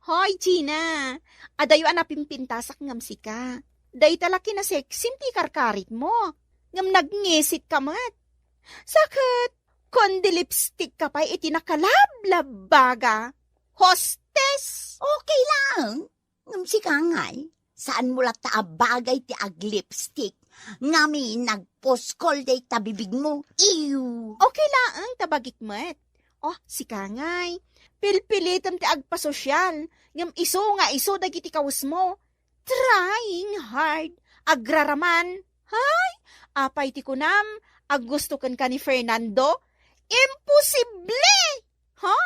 Hoy, Gina, adayo a napimpintasak ngem sika. Dayta la kinasexim ti karkaritmo. Ngem nagngisit ka met. Sa ket, kundi lipstick ka pay iti nakalablabbaga. Hostes! Okay lang. Ngem sika ngay, saanmo latta a bagay ti aglipstick. Ngamin nagpuskol dayta bibigmo. Ew! Okay laeng ta bagik met. Oh, sika ngay. Pilpilitem ti agpasosyal. Ngem isu nga isu dagiti kawesmo. Trying hard. Agraraman. Hay! Apay ti kunam, Aggusto kenka ni Fernando? Imposible! Ha?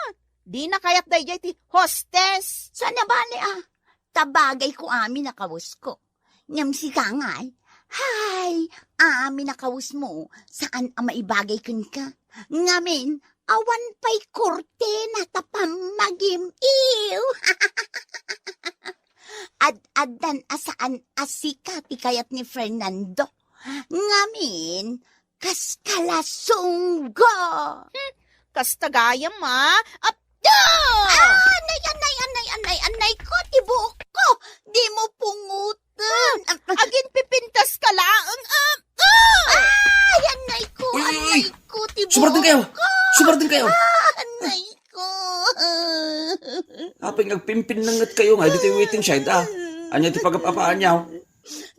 Dina kayat daydiay ti hostess. Saan a bale, ah. Ta bagayko amin a kawes ko. Ngem sika ngay, hay, amin a kawes mo, saan a maibagay kenka. Ngamin, awan pay kurtena ta pammagim-iw. Ad-addan a saan a sika ti kayat ni Fernando. Ngamin, kas kalasunggo. Hmm, kasta gayam, ah. Apda! Ah, anay, anay, anay, anay, anay ko, ti buok ko. Di mo pungutan. Ah, agin pipintas ka laeng, ah, ah! Ay, anay ko, Uy, uy, uy! Anay ko, ti buok ko. Sumardeng kayo! Sumardeng kayo! Ah, anay ko. Apay nga agpimpinnanget kayo nga, ditoy waiting shed, ah. Anya ti pagap-apaan niyo?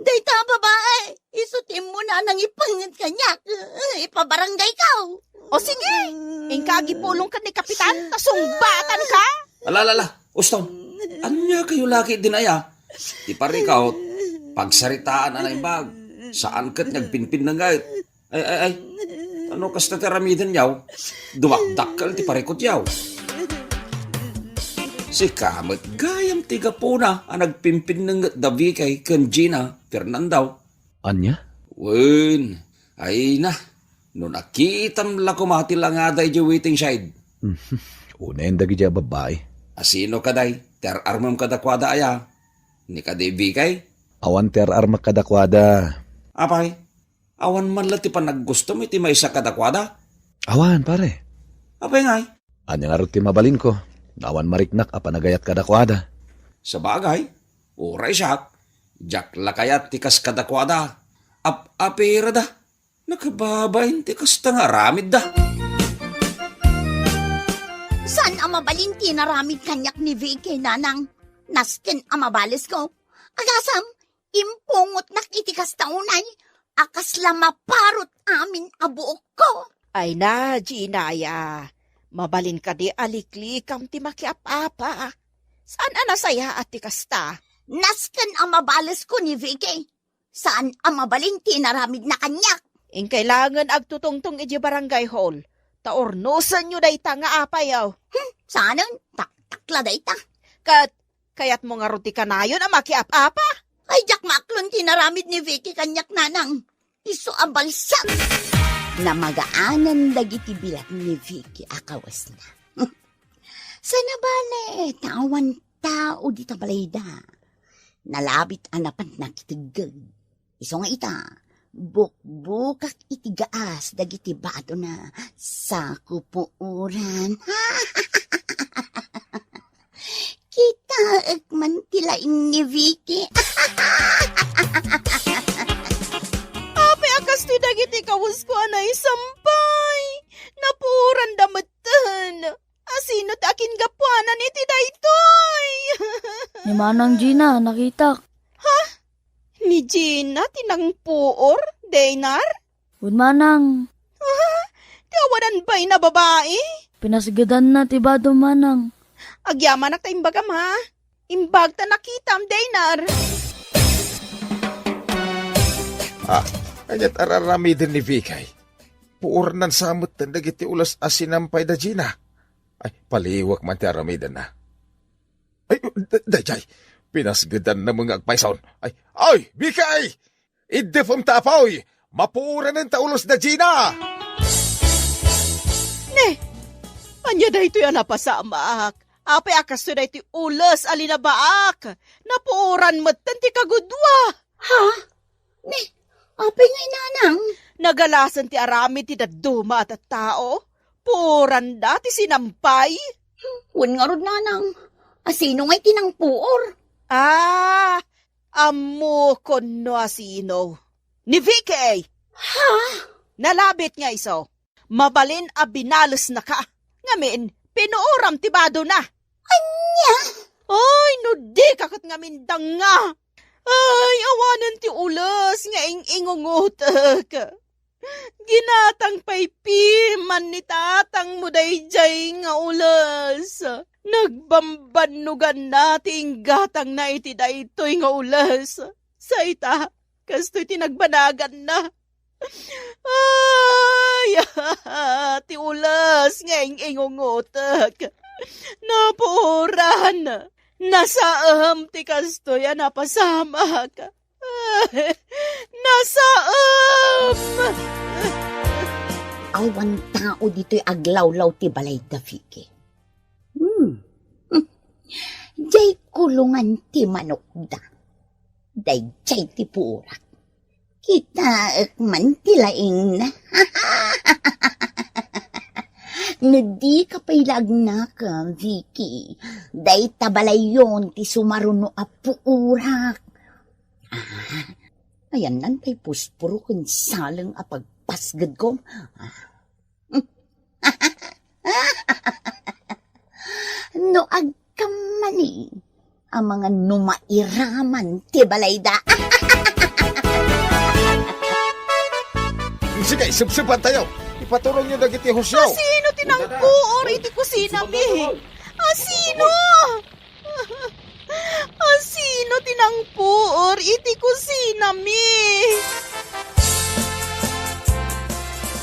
Dayta a babae, isu ti immuna a nangipanget kaniak. Ipabarangay ka. O sige, inka agipulong ken ni Kapitan, ta sungbatan ka. Ala, ala, ala, uston. Ania kayo laki din aya? Ti parikaw, pagsaritaan a naimbag. Saan ket nga agpinpinnanget. Ay, ay, ay. Ano kasta ti aramiden yaw? Dumakdakkel ti parikot yaw. Sika met gayam ti gapuna a nagpimpinnanget da Vicky ken Gina, Fernando. Ania? Wen, ay na. No nakitam la koma ti langada idiay waiting shed. Unayen dagiti a babbai. Asino kadi? Ti ar-armem kadakuada aya? Ni kadi Vicky? Awan ti ar-armak kadakuada. Apay? Awan man la ti panaggustom iti maysa kadakuada? Awan, pare. Apay ngay? Ania ngarud ti mabalinko? Awan mariknak a panagayat kadakuada. Sabagay, uray siak, diak la kayat ti kas kadakuada. Ap-apirada. Nakababain ti kasta nga aramidda. Saan a mabalin ti inaramid kaniak ni Vicky, nanang? Nasken a mabalesko. Agasam, impungotnak iti kasta unay a kasla maparot amin a buokko. Ay na, Gina, aya. Mabalin kadi a liklikam ti makiap-apa. Saan a nasayaat ti kasta? Nasken a mabalesko ni Vicky. Saan a mabalin ti inaramidna kaniak. Inkay laengen agtutungtong idiay barangay hall. Ta urnosenyo dayta nga apayo. Hmm, saanen? Taktak la dayta. Ket kayatmo ngarud ti kanayon a makiap-apa? Ay, diak maaklon ti inaramid ni Vicky kaniak, nanang. Isu a balsam. Namagaanan dagiti bilat ni Vicky a kawesna. Saan a bale, ta awan tao dita balayda. Nalabit a napan nakiteggeg. Isu nga ita, bukbukak iti gaas dagiti badona, sako puoran. Kitaek man ti laing ni Vicky. Apay a kastoy dagiti kawesko a naisampay? Napuoranda metten. Asino ti akingapuanan iti daytoy? Ni Manang Gina, nakitak. Ha? Ni Gina ti nangpuor, Daynar? Wen, Manang. Ha? Ti awanan pay na babai? Pinasgedanna ti bado, Manang. Agyamanak ta imbagam, ha? Imbag ta nakitam, Daynar. Ah, aniat ar-aramiden ni Vicky? Puornan sa metten dagiti ules a sinampay da Gina. Ay, paliwek man ti aramidenna. Ay, da-, daydiay, pinasgedanna met nga agpayson. Ay, ay, Vicky! Iddepem ta apoy! Mapuoranen ta ules da Gina! Ne, ania daytoy a napasamak? Apay a kastoy daytoy ules a linabaak? Napuoran metten ti kagudua. Ha? Ne, apay ngay, nanang? Nagalasen ti aramid ti dadduma a tattao. Puoranda ti sinampay. Wen ngarud, nanang. Asino ngay ti nangpuor? Ah, ammokon no asino. Ni Vicky! Ha? Nalabit nga isu. Mabalin a binalesnaka. Ngamin, pinuoram ti badona. Ania? Ay, no dika ket ngamin danga. Ay, awanen ti ules nga ing-ingungotek. Ginatang pay piman ni tatangmo daydiay nga ules. Nagbambannoganna ti inggatangna iti daytoy nga ules. Sa ita, kastoy ti nagbanaganna. Ay, ti ules nga ing-ingungutek. Napuoran. Nasaem ti kastoy a napasamak. Nasaem! Awan tao ditoy aglawlaw ti balay da Vicky. Hmm. Diay kulongan ti manokda. Daydiay ti puorak. Kitaek man ti laingna. No dika pay la agnaka, Vicky, dayta balayyon ti sumaruno a puorak. Ah, ayannan pay puspuro ken saleng a pagpasgedko. Ah. No agkammani, amangan no mairaman ti balayda. Sige, sipsipantayo. Ipaturongyo dagiti husyo. Asino ti nangpuor iti kusinami? Asino? Asino ti nangpuor iti kusinami?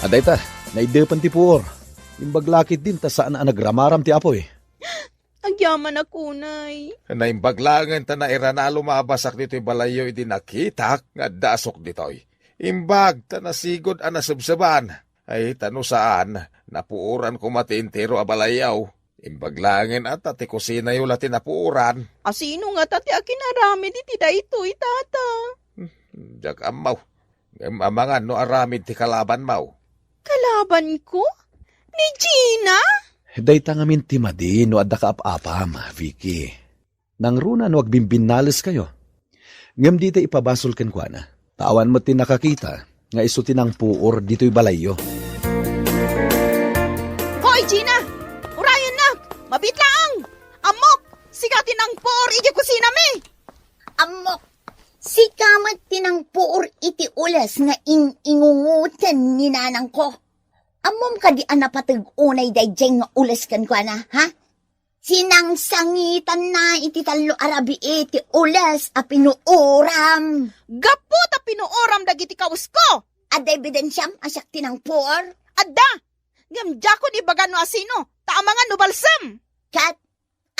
Adayta, naidepen ti puor. Imbag la ketdin ta saan a nagramaram ti apuy. Agyamanak unay. Naimbag laengen ta nairana a lumabasak ditoy balayyo idi nakitak nga adda asuk ditoy. Imbag ta nasigud a nasebseban. Ay, ta no saan, napuoran koma ti entero a balayyo. Imbag laengen a ta ti kusinayo la ti napuoran. Asino ngata ti akinaramid iti daytoy, Tata? Hmm, diak ammo. Ngem amangan no aramid ti kalabanmo. Kalabanko? Ni Gina? Dayta ngamin ti madi no adda kaap-apam, Vicky. Nangruna no agbimbinnaleskayo. Ngem dita ipabasol kenkuana, ta awan met ti nakakita nga isu ti nangpuor ditoy balayyo. Hoy, Gina! Urayennak! Mabiit laeng! Ammok, sika ti nangpuor iti kusinami! Ammok, sika met ti nangpuor iti ules nga ing-ingungoten ni nanangko. Ammom kadi a napateg unay daydiay nga ules kenkuana, ha? Sinangsangitanna iti tallo a rabii ti ules a pinuoram. Gapu ta pinuoram dagiti kawesko! Adda ebidensiam a siak ti nangpuor? Adda! Ngem diakon ibaga no asino, ta amangan no balsem! Ket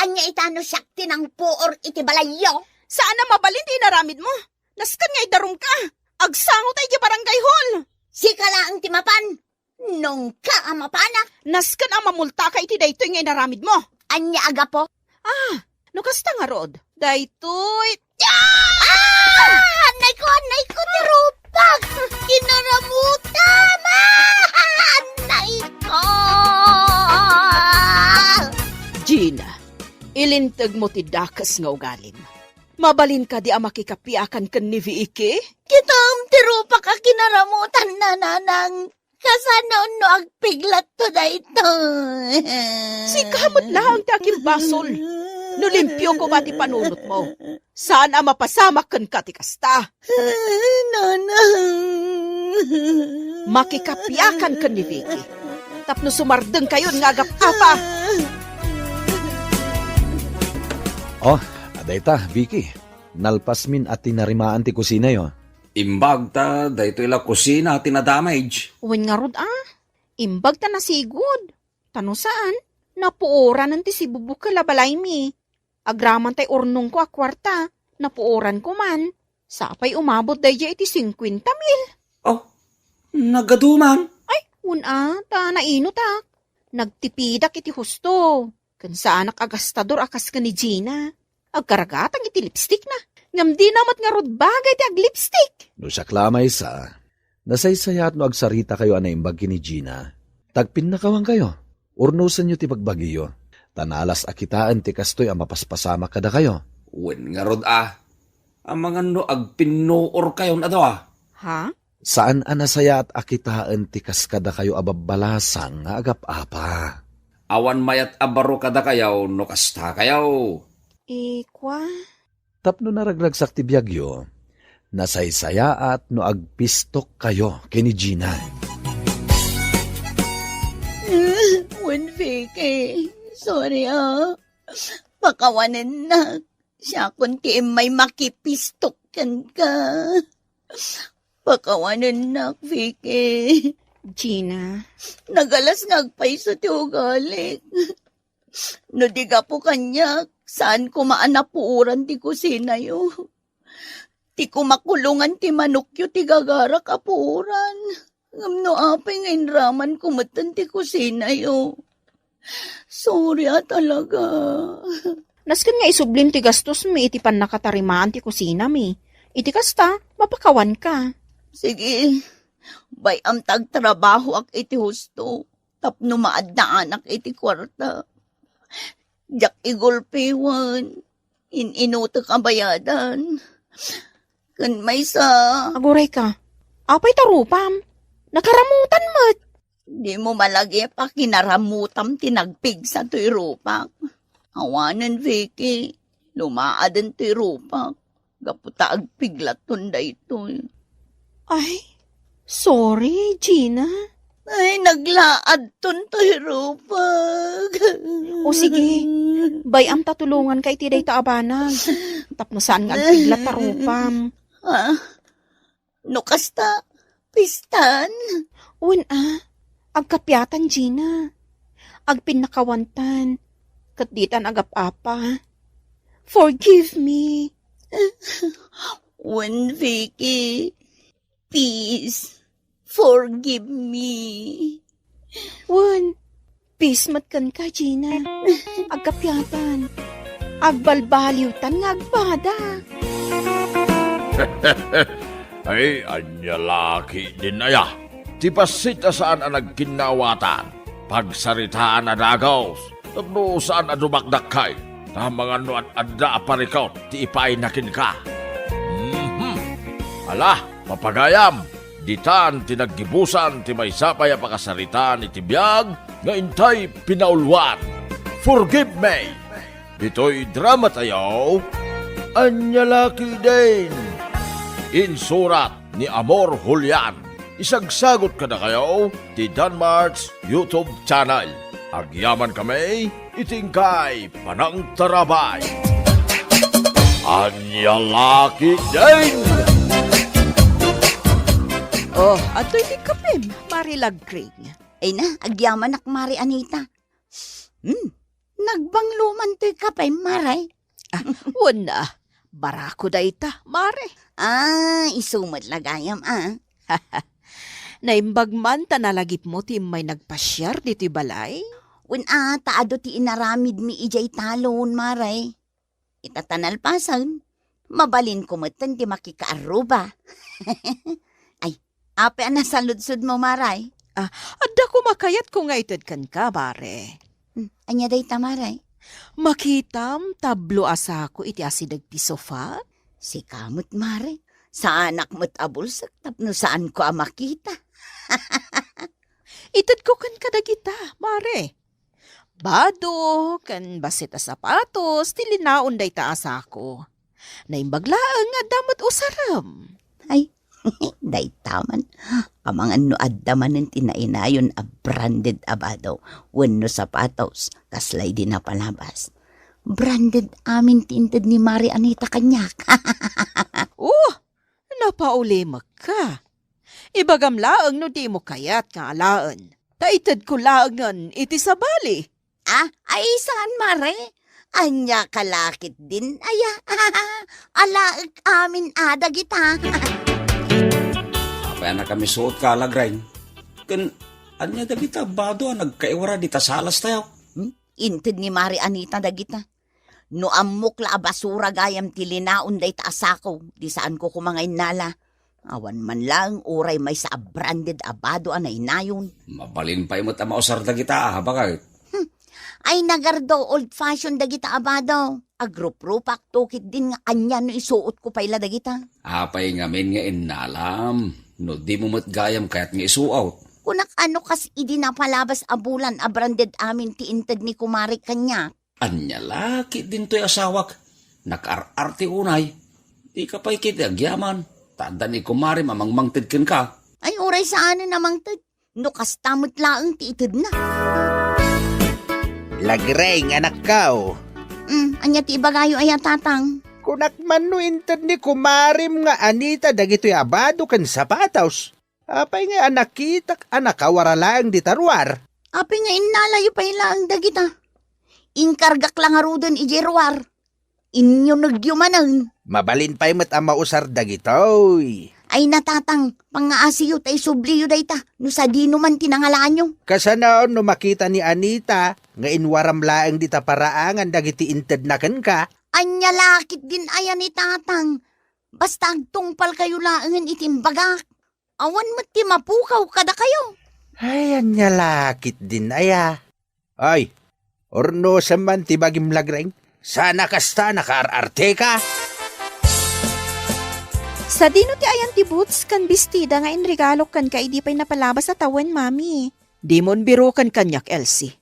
ania ita no siak ti nangpuor iti balayyo? Saan a mabalin ti inaramidmo. Nasken nga idarumka. Agsango ta idiay barangay hall. Sika laeng ti mapan. Nungka a mapana. Nasken a mamultaka iti daytoy nga inaramidmo. Ania a gapu? Ah, no kasta ngarud, daytoy. Ah! Annayko, annayko, ti rupak! Kinaramutam! Ah! Annayko! Gina, ilintegmo ti dakes nga ugalim. Mabalin kadi a makikapiakan ken ni Vicky? Kitam ti rupak a kinaramutanna, nanang. Kasano no agpiglatto daytoy? Sika met laeng ti akimbasol. No limpio koma ti panunotmo, saan a mapasamak kenka ti kasta. Nanang. Makikapiakan ken ni Vicky tapno sumardengkayon nga agap-apa. Oh, adayta, Vicky. Nalpasmin a tinarimaan ti kusinayo. Imbag ta daytoy la kusina ti na-damage. Wen ngarud a, imbag ta nasigud. Ta no saan, napuoranen ti sibubukel a balaymi. Agraman tay urnongko a kuarta, napuoranko man. Sapay umabot daydiay iti singkuenta mil. Oh, nagadu man. Ay, wen a, ta nainotak. Nagtipidak iti husto. Ken saanak a gastador a kas ken ni Gina. Agkaragatang iti lipstickna. Ngem dina met ngarud bagay ti aglipstick. No siak la a maysa, nasaysayaat no agsaritakayo a naimbag ken ni Gina. Ta agpinnakawankayo. Urnosenyo ti bagbagiyo. Ta nalas a kitaen ti kastoy a mapaspasamak kadakayo. Wen ngarud a. Amangan no agpinnuorkayon a dua. Ha? Saan a nasayaat a kitaen ti kas kadakayo a babbalasang nga agap-apa. Awan mayat a baro kadakayo no kastakayo. Ikua. Tapno naragragsak ti biagyo, nasaysayaat no agpistokkayo ken ni Gina. Wen, Vicky, sorry a. Pakawanennak. Siakon ti immay makipistok kenka. Pakawanennak, Vicky. Gina. Nagalas nga agpayso ti ugalik. No di gapu kaniak, saan koma a napuoran ti kusinayo. Ti kumakulongan ti manokyo ti gagarak a puoran. Ngem no apay nga inramanko metten ti kusinayo. Sorry a talaga. Nasken nga isublim ti gastosmi iti pannakatarimaan ti kusinami. Iti kasta, mapakawanka. Sige, bay-am ta agtrabahoak iti husto tapno maaddaanak iti kuarta. Diak igulpi wen in-inutek a bayadan. Ken maysa. Agurayka, apay ta rupam? Nakaramutan met. Dimo malagip a kinaramutam ti nagpigsa toy rupak. Awanen, Vicky, lumaaden toy rupak gapu ta agpiglaton daytoy. Ay, sorry, Gina. Ay, naglaadton toy rupak. O sige, bay-am ta tulonganka iti dayta a banag. Tapno saan nga agpiglat ta rupam. Ah, no kasta, pistan? Wen a, agkapiatan, Gina. Agpinnakawantan, ket ditan agap-apa. Forgive me. Wen, Vicky, please, forgive me. Wen, peace met kenka, Gina. Agkapiatan. Agbalbaliwtan nga agbada. Ay, ania la ketdin aya? Ti bassit a saan a nagkinnaawatan. Pagsaritaan a dagus. Tapno saan a dumakdakkel. Ta amangan no ad-adda a parikut ti ipaayna kenka. Mhm. Ala, papagayam, ditan ti naggibusan ti maysa pay a pakasaritaan iti biag nga intay pinauluan. Forgive Me! Ditoy drama tayo, Ania la ketdin? Insurat ni Amor Julian. Isagsagut kadakayo ti Danmart's YouTube channel. Agyamankami iti inkay panangtarabay. Ania la ketdin? Oh, adtoy ti kapem, Mari Lagring. Ay na, agyamanak, Mari Anita. Hmm, nagbanglo man toy kapem, Mari. Ah, wen a, barako dayta, Mari. Ah, isu met la gayam, ah. Naimbag man ta nalagipmo ti immay nagpasiar ditoy balay? Wen a, ta adu ti inaramidmi idiay talon, Mari. Ita ta nalpasen, mabalinko metten ti makikaarruba. Ay, apay a nasaludsodmo, Mari? Ah, adda koma kayatko nga ited kenka, Mari. Hmm, ania dayta, Mari? Makitam tablo a sako iti asideg ti sofa? Sika met, Mari. Saanak met a bulsek tapno saanko a makita. Itedko kenka dagita, Mari. Bado ken bassit a sapatos ti linaon dayta a sako. Naimbag laeng nga adda met usarem. Ay, dayta man. Amangan no adda manen ti nainayon a branded a bado wenno sapatos, kasla idi napalabas. Branded amin ti inted ni Mari Anita kaniak. Oh, napaulimekka. Ibagam laeng no dimo kayat nga alaen. Ta itedko laengen iti sabali. Ah, ay saan, Mari? Ania ka la ketdin aya? Alaek amin a dagita. Apay a nakamisuot ka, Lagring? Ken ania dagita bado a nagkaiwara dita salas tayo? Hmm? Inted ni Mari Anita dagita. No ammok la a basura gayam ti linaon dayta a sako, di saanko koma nga innala. Awan man laeng uray maysa a branded a bado a nainayon. Mabalin pay met a mausar dagita, a, baket. Hmm. Ay, nagardo, old fashion dagita a bado. Agruprupak to ketdin nga ania no isuotko pay la dagita. Apay ngamin nga innalam? No dimo met gayam kayat nga isuot. Kunak a no kas idi napalabas a bulan a branded amin ti inted ni Kumari kaniak. Ania la ketdin toy asawak? Nakaar-arte unay. Dika pay ketdi agyaman, ta adda ni Kumarim a mangmangted kenka. Ay, uray saanen a mangted. No kasta met laeng ti itedna. Lagring, anakko. Hmm, ania ti ibagayo aya, Tatang? Kunak man no inted ni kumarim nga Anita dagitoy a bado ken sapatos. Apay nga a nakitak a nakawara laeng dita ruar? Apay nga innalayo pay laeng dagita? Inkargak la ngaruden idiay ruar. Inyunegyo manen. Mabalin pay met a mausar dagitoy. Ay, natatang, pangngaasiyo ta isubliyo dayta, no sadino man ti nangalaanyo. Kasano no makita ni Anita nga inwaram laeng dita paraangan dagiti intedna kenka? Ania la ketdin aya ni tatang? Basta agtungpalkayo laengen iti imbagak. Awan met ti mapukaw kadakayo. Ay, ania la ketdin aya? Ay, urnosem man ti bagim, Lagreng. Saan a kasta nakaar-arteka? Sadino ti ayan ti boots ken bestida nga inregalok kenka idi pay napalabas a tawen, Mami? Dimon biroken kaniak, Elsie.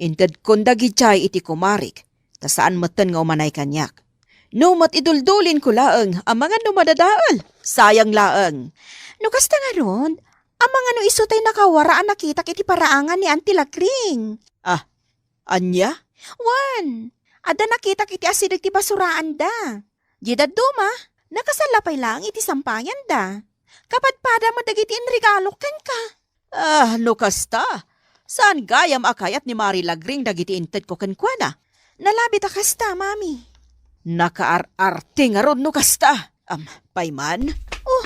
Intedkon dagidiay iti kumarik, ta saan metten nga umanay kaniak. No met iduldulinko laeng, amangan no madadael. Sayang laeng. No kasta ngarud, amangan no isu tay nakawara a nakitak iti paraangan ni Auntie Lagring. Ah, ania? Wen, adda nakitak iti asideg ti basuraanda. Di dadduma, nakasalla pay laeng iti sampayanda. Kapadpada met dagiti inregalok kenka. Ah, no kasta, saan gayam a kayat ni Mari Lagring dagiti intedko kenkuana? Nalabit a kasta, Mami. Nakaar-arte ngarud no kasta. Am, pay man? Oh,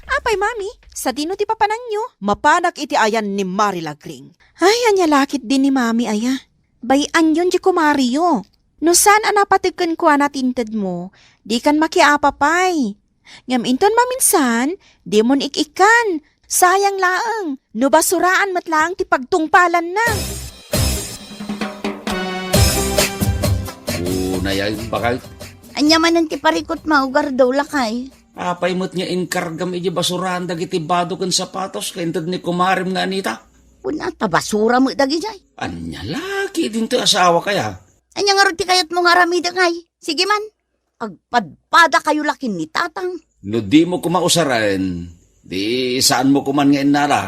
apay, Mami? Sadino ti papananyo? Mapanak iti ayan ni Mari Lagring. Ay, ania la ketdin ni Mami aya? Bay-anyon ti kumariyo. No saan a napateg kenkuana ti intedmo, dikan makiapapay. Ngem inton maminsan, dimon ik-ikkan. Sayang laeng, no basuraan met laeng ti pagtungpalanna. Unay a imbagak. Ania manen ti parikutmo, Gardo, lakay? Apay met nga inkargam iti basuraan dagiti bado ken sapatos nga inted ni kumarem nga Anita? Kuna ta basura met dagidiay. Ania la ketdin ti asawak aya? Ania ngarud ti kayatmo nga aramidek, ay? Sige man, agpadpadakayo la ken ni tatang. No dimo koma usaren, di saanmo koman nga innala.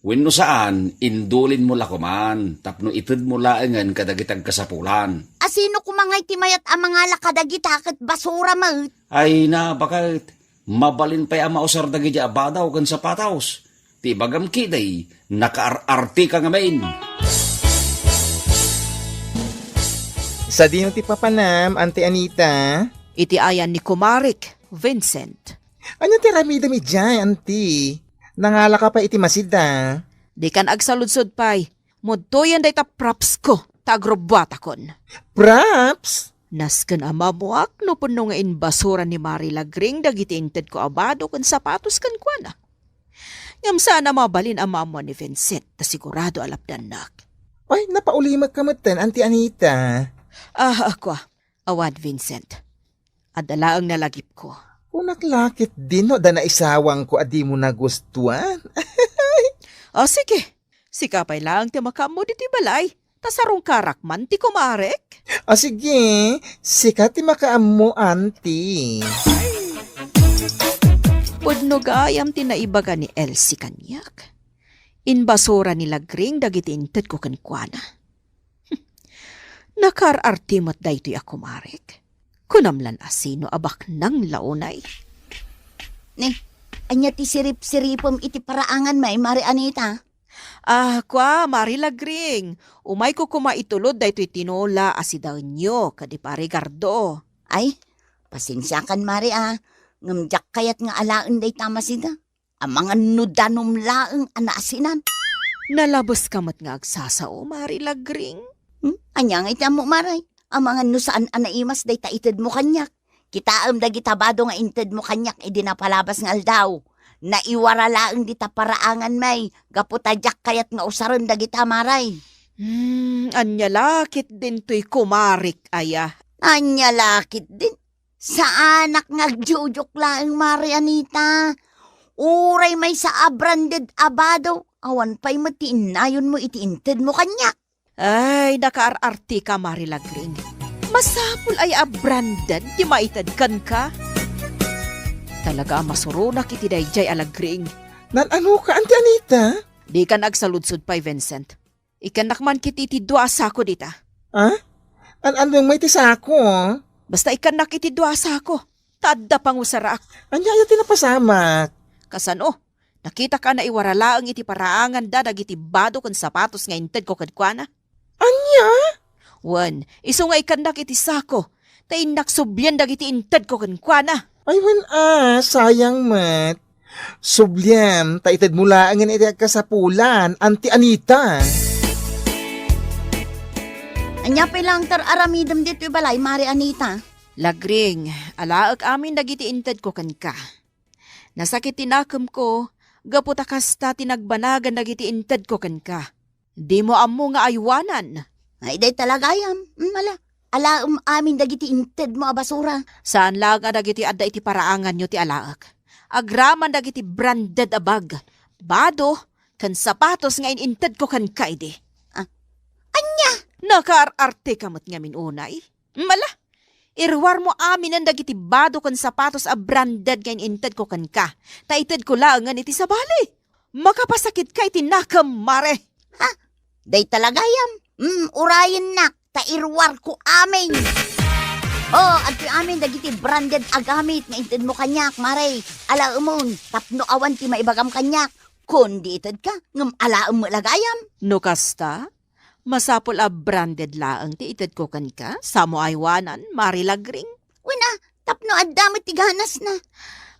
Wenno saan, indulinmo la koman tapno itedmo laengen kadagiti agkasapulan. A sino koma ngay ti mayat a mangala kadagita ket basura met? Ay na, baket. Mabalin pay a mausar dagiti a bado ken sapatos. Ti ibagam ketdi, nakaar-arteka ngamin. Sadino ti papanam, Auntie Anita? Iti ayan ni kumarek, Vincent. Ania ti aramidem idiay, Auntie? Nangalaka pay iti masida? Dikan agsaludsod pay. Mudtoyen dayta props ko, ta agrubbuatakon. Props? Nasken a maammoak no punno nga inbasura ni Mari Lagring dagiti intedko a bado ken sapatos kenkuana. Ngem saan a mabalin a maammo ni Vincent, ta sigurado a lapdannak. Ay, napaulimek ka metten, Auntie Anita. Ah, kua, awan, Vincent. Adda laeng nalagipko. Kunak la ketdin no adda naisawangko a dimo nagustuan. O, sige. Sika pay laeng ti makaammo ditoy balay. Ta sarungkarak man ti kumarek. O, sige. Sika ti makaammo, Auntie. Pudno gayam ti naibaga ni Elsie kaniak. Inbasura ni Lagring dagiti intedko kenkuana. Nakaar-arte met daytoy a kumarek. Kunam lan a sino a baknang la unay. Ni, ania ti sirip-siripem iti paraangan, Mari Anita? Ah, kua, Mari Lagring. Umayko koma itulod daytoy tinola a sidaenyo, kadi Pari Gardo. Ay, pasensiakan, Mari, a. Ngem diak kayat nga alaen dayta a masida. Amangan no danum laeng a naasinan. Nalabeska met nga agsasao, Mari Lagring. Hmm? Ania nga iti ammo, Mari? Amangan no saan a naimas dayta itedmo kaniak. Kitaem dagita bado nga intedmo kaniak idi napalabas nga aldaw. Naiwara laeng dita paraangan, Mari, gapu ta diak kayat nga usaren dagita, Mari. Hmm, ania la ketdin toy kumarek aya? Ania la ketdin? Saanak nga agjujuk laeng, Mari Anita. Uray maysa a branded a bado, awan pay met ti innayonmo iti intedmo kaniak. Ay, nakaar-arteka, Mari Lagring. Masapul aya a branded ti maited kenka? Talaga a masuronak iti daydiay a Lagring. Nan-ano ka, Auntie Anita? Dikan agsaludsod pay, Vincent. Ikkannak man ketdi ti dua a sako dita. Ah? An-, anong may ti sako? Basta ikkannak iti dua a sako, ta adda pangusarak. Ania aya ti napasamak? Kasano? Nakitak a naiwara laeng iti paraanganda dagiti bado ken sapatos nga intedko kenkuana. Ania? Wen, isu nga ikkannak iti sako, ta innak sublien dagiti intedko kenkuana. Ay, wen a, sayang met. Subliem, ta itedmo laengen iti agkasapulan, Auntie Anita. Ania pay laeng ti ar-aramidem ditoy balay, Mare Anita? Lagring, alaek amin dagiti intedko kenka. Nasakit ti nakemko, gapu ta kasta ti nagbanagan dagiti intedko kenka. Dimo ammo nga aywanan. Ay, dayta la gayam. Mm, ala, alaem amin dagiti intedmo a basura. Saan laeng a dagiti adda iti paraanganyo ti alaek. Agraman dagiti branded a bag, bado, ken sapatos nga in-intedko kenka idi. Ah, ania? Nakaar-arteka met ngamin unay. Mala, iruarmo aminen dagiti bado ken sapatos a branded nga in-intedko kenka, ta itedko laengen iti sabali. Makapasakitka iti nakem, Mare. Ha? Dayta la gayam? Mm, urayennak, ta iruarko amin. Oh, adtoy amin dagiti branded a gamit nga intedmo kaniak, Mare. Alaemon, tapno awan ti maibagam kaniak. Kundi itedka, ngem alaem met la gayam. No kasta, masapul a branded laeng ti itedko kenka, samo aywanan, Mare Lagring. Wen a, tapno adda met ti ganasna.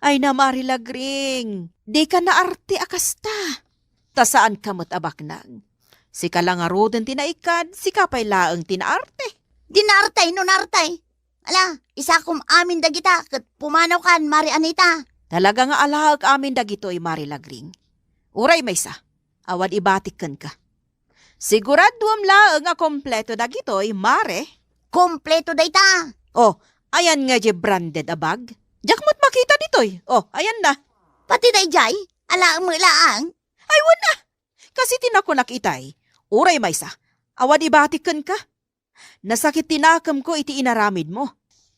Ay na, Mare Lagring, dika naarte a kasta. Ta saanka met a baknang. Sika la ngaruden ti naikkan, sika pay laeng ti naarte. Di naartay no naartay. Ala, isakom amin dagita ket pumanawkan, Mare Anita. Talaga nga alaek amin dagitoy, Mare Lagring. Uray maysa, awan ibatik kenka. Siguraduem laeng a kompleto dagitoy, Mare. Kompleto dayta. Oh, ayan nga diay branded a bag. Diak met makita ditoy. Oh, ayan na. Pati daydiay, alaem met laeng. Ay, wen a. Kas iti nakunak itay, uray maysa, awan ibatik kenka. Nasakit ti nakemko iti inaramidmo.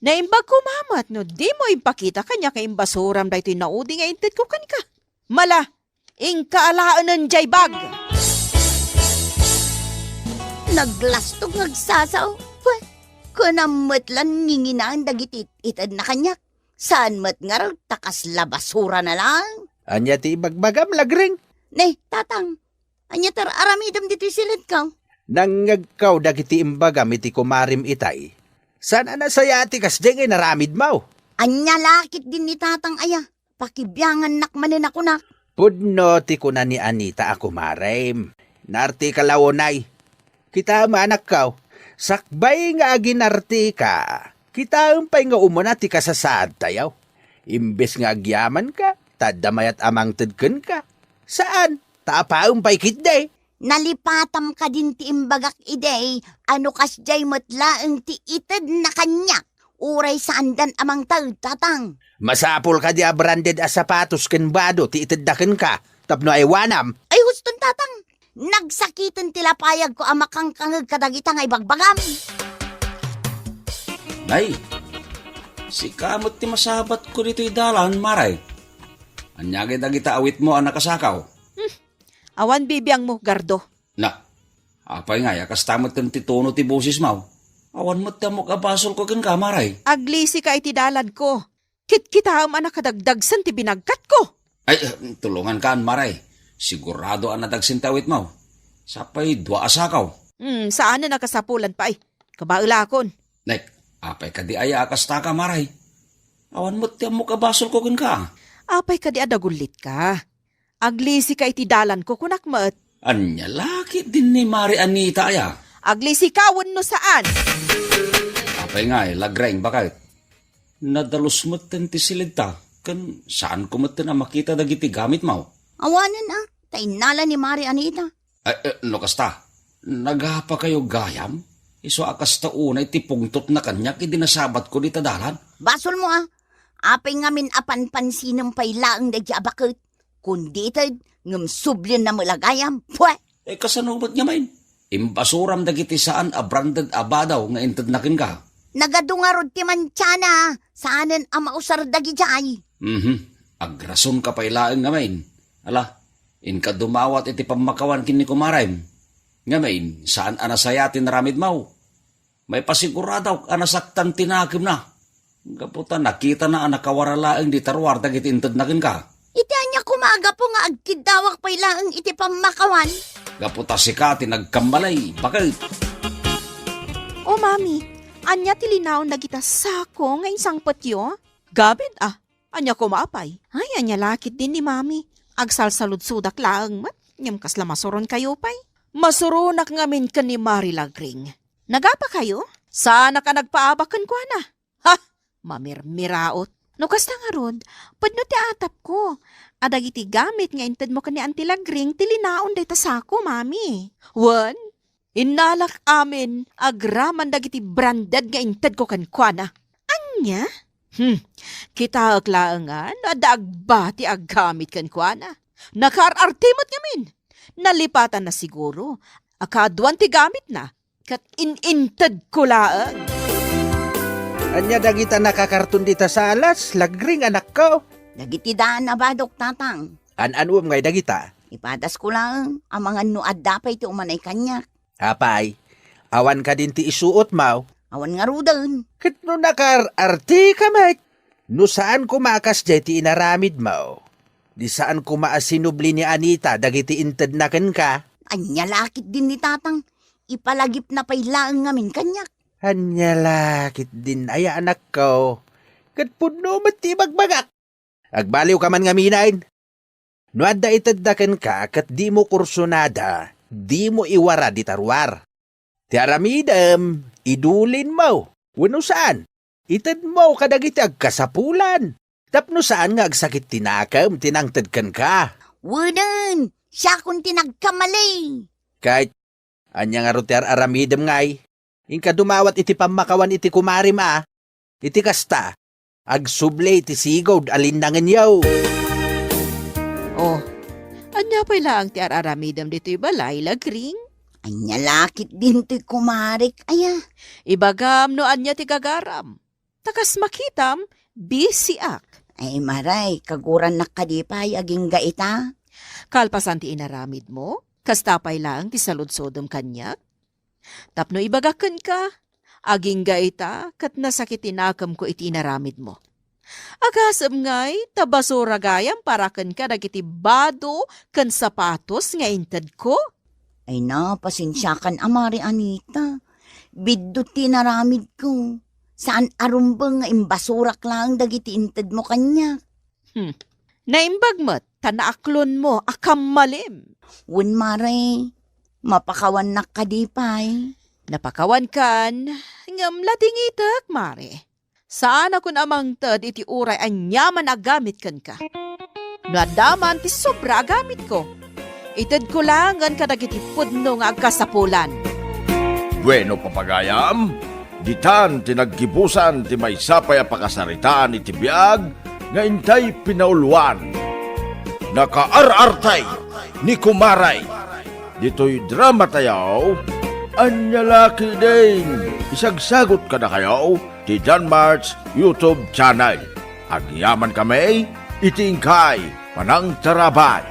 Naimbag koma met no dimo impakita kaniak nga imbasuram daytoy naudi nga intedko kenka. Mala, inka alaenen diay bag. Naglastog nga agsasao. Pwe, kunam met lan nginginaen dagiti itedna kaniak. Saan met ngarud ta kasla basurana laeng. Ania ti ibagbagam, Lagring? Ne, Tatang, ania ti ar-aramidem ditoy silidko? Nangngegko dagiti imbagam iti kumarem itay. Saan a nasayaat ti kasdiay nga inaramidmo? Ania la ketdin ni Tatang aya? Pakibiangannak manen a kunak. Pudno ti kuna ni Anita a kumarem. Naarteka la unay. Kitaem, anakko, sakbay nga aginarteka, kitaem pay nga umuna ti kasasaadtayo. Imbes nga agyamanka, ta adda mayat a mangted kenka. Saan, ta apaem pay ketdi. Nalipatam kadin ti imbagak idi, a no kasdiay met laeng ti itedna kaniak, uray saandan a mangted, Tatang. Masapul kadi a branded a sapatos ken bado ti itedda kenka tapno aywanam? Ay, huston, Tatang. Nagsakiten ti lapayagko a makangkangeg kadagita nga ibagbagam. Nay, sika met ti masabatko ditoy dalan, Mare. Ania ngay dagita awitmo a nakasakaw? Hmm. Awan bibiangmo, Gardo. Na, apay ngay a kasta metten ti tono ti bosesmo? Awan met ti ammok a basolko kenka, Mare. Aglisika iti dalanko. Kitkitaem a nakadagdagsen ti binagkatko. Ay, eh, tulongankan, Mare. Sigurado a nadagsen ti awitmo. Sapay dua a sakaw. Hmm, saanen a kasapulan pay. Kabaelakon. Nay, apay kadi aya a kastaka, Mare? Awan met ti ammok a basolko kenka. Apay kadi a dagullitka? Aglisika iti dalanko, kunak met. Ania la ketdin ni Mare Anita aya? Aglisika wenno saan? Apay ngay, Lagring, baket? Nadalus metten ti silidta, ken saanko metten a makita dagiti gamitmo. Awanen a, ta innala ni Mare Anita. Eh, eh, no kasta, nagapakayo gayam? Isu a kasta unay ti pungtotna kaniak idi nasabatko dita dalan. Basolmo a. Apay ngamin a panpansinem pay laeng daydiay a baket? Kundi ited, ngem sublienna met la gayam. Pwe! Eh, kasano met ngamin? Imbasuram dagiti saan a branded a bado nga intedna kenka. Nagadu ngarud ti mantiana, saanen a mausar dagidiay. Mhm. Agrasonka pay laeng ngamin. Ala, inka dumawat iti pammakawan ken ni kumarem. Ngamin, saan a nasayaat ti inaramidmo. Maipasiguradaok a nasaktan ti nakemna. Gapu ta nakitana a nakawara laeng dita ruar dagiti intedna kenka. Iti ania koma a gapu nga agkiddawak pay laeng iti pammakawan? Gapu ta sika ti nagkammalay, baket. O, Mami, ania ti linaon dagita sako nga insangpetyo? Gamit, a. Ania koma, apay? Ay, ania la ketdin ni Mami? Agsalsaludsodak laeng met, ngem kasla masuronkayo pay. Masuronak ngamin ken ni Mari Lagring. Nagapakayo? Saanak a nagpaabak kenkuana. Ha! Mamirmiraot. No kasta ngarud, pudno ti atapko a dagiti gamit nga intedmo ken ni Auntie Lagring ti linaon dayta sako, Mami. Wen, innalak amin agraman dagiti branded nga intedko kenkuana. Ania? Hmm, kitaek laengen no adda agbati a gamit kenkuana. Nakaar-arte met ngamin. Nalipatanna siguro a kaaduan ti gamitna ket in-intedko laeng. Ania dagita nakakarton dita salas, Lagring, anakko? Dagiti daan a badok, Tatang. An-anuem ngay dagita? Ipadasko laeng, amangan no adda pay ti umanay kaniak. Apay, awan kadin ti isuotmo? Awan ngaruden. Ket no nakaar-arteka met, no saan koma a kasdiay ti inaramidmo, di saan koma a sinubli ni Anita dagiti intedna kenka? Ania la ketdin ni Tatang? Ipalagipna pay laeng ngamin kaniak. Ania la ketdin aya, anakko? Ket pudno met ti ibagbagak. Agbaliwka man ngamin. No adda itedda kenka ket dimo kursunada, dimo iwara dita ruar. Ti aramidem, idulinmo, wenno saan, itedmo kadagiti agkasapulan, tapno saan nga agsakit ti nakem ti nangted kenka. Wenen, siakon ti nagkamali. Ket ania ngarud ti ar-aramidem ngay? Inka dumawat iti pammakawan iti kumarem a, iti kasta, agsubli ti sigud a linnangenyo. Oh, ania pay laeng ti ar-aramidem ditoy balay, Lagring? Ania la ketdin toy kumarek, aya? Ibagam no ania ti gagaram. Ta kas makitam, bisiak. Ay, Mare, kagurannak kadi pay agingga ita? Kalpasan ti inaramidmo, kasta pay laeng ti saludsodem kaniak? Tapno ibagak kenka, agingga ita ket nasakit ti nakemko iti inaramidmo. Agasem ngay ta basura gayam para kenka dagiti bado ken sapatos nga intedko? Ay na, pasensiakan a, Mare Anita. Biddut ti inaramidko. Saan a rumbeng nga imbasurak laeng dagiti intedmo kaniak. Hmm. Naimbag met ta naaklonmo a kammalim. Wen, Mare, mapakawannak kadi pay? Napakawankan, ngem ladingitek, Mare. Saanakon a mangted iti uray aniaman a gamit kenka. No adda man ti sobra a gamitko, itedko laengen kadagiti pudno nga agkasapulan. Bueno, papagayam, ditan ti naggibusan ti maysa pay a pakasaritaan iti biag nga intay pinauluan. Nakaar-artay ni Kumaray. Ditoy drama tayo, ania la ketdin isagsagut kadakayo ti Danmart's YouTube channel. Agyaman kami iti inkay panangtarabay.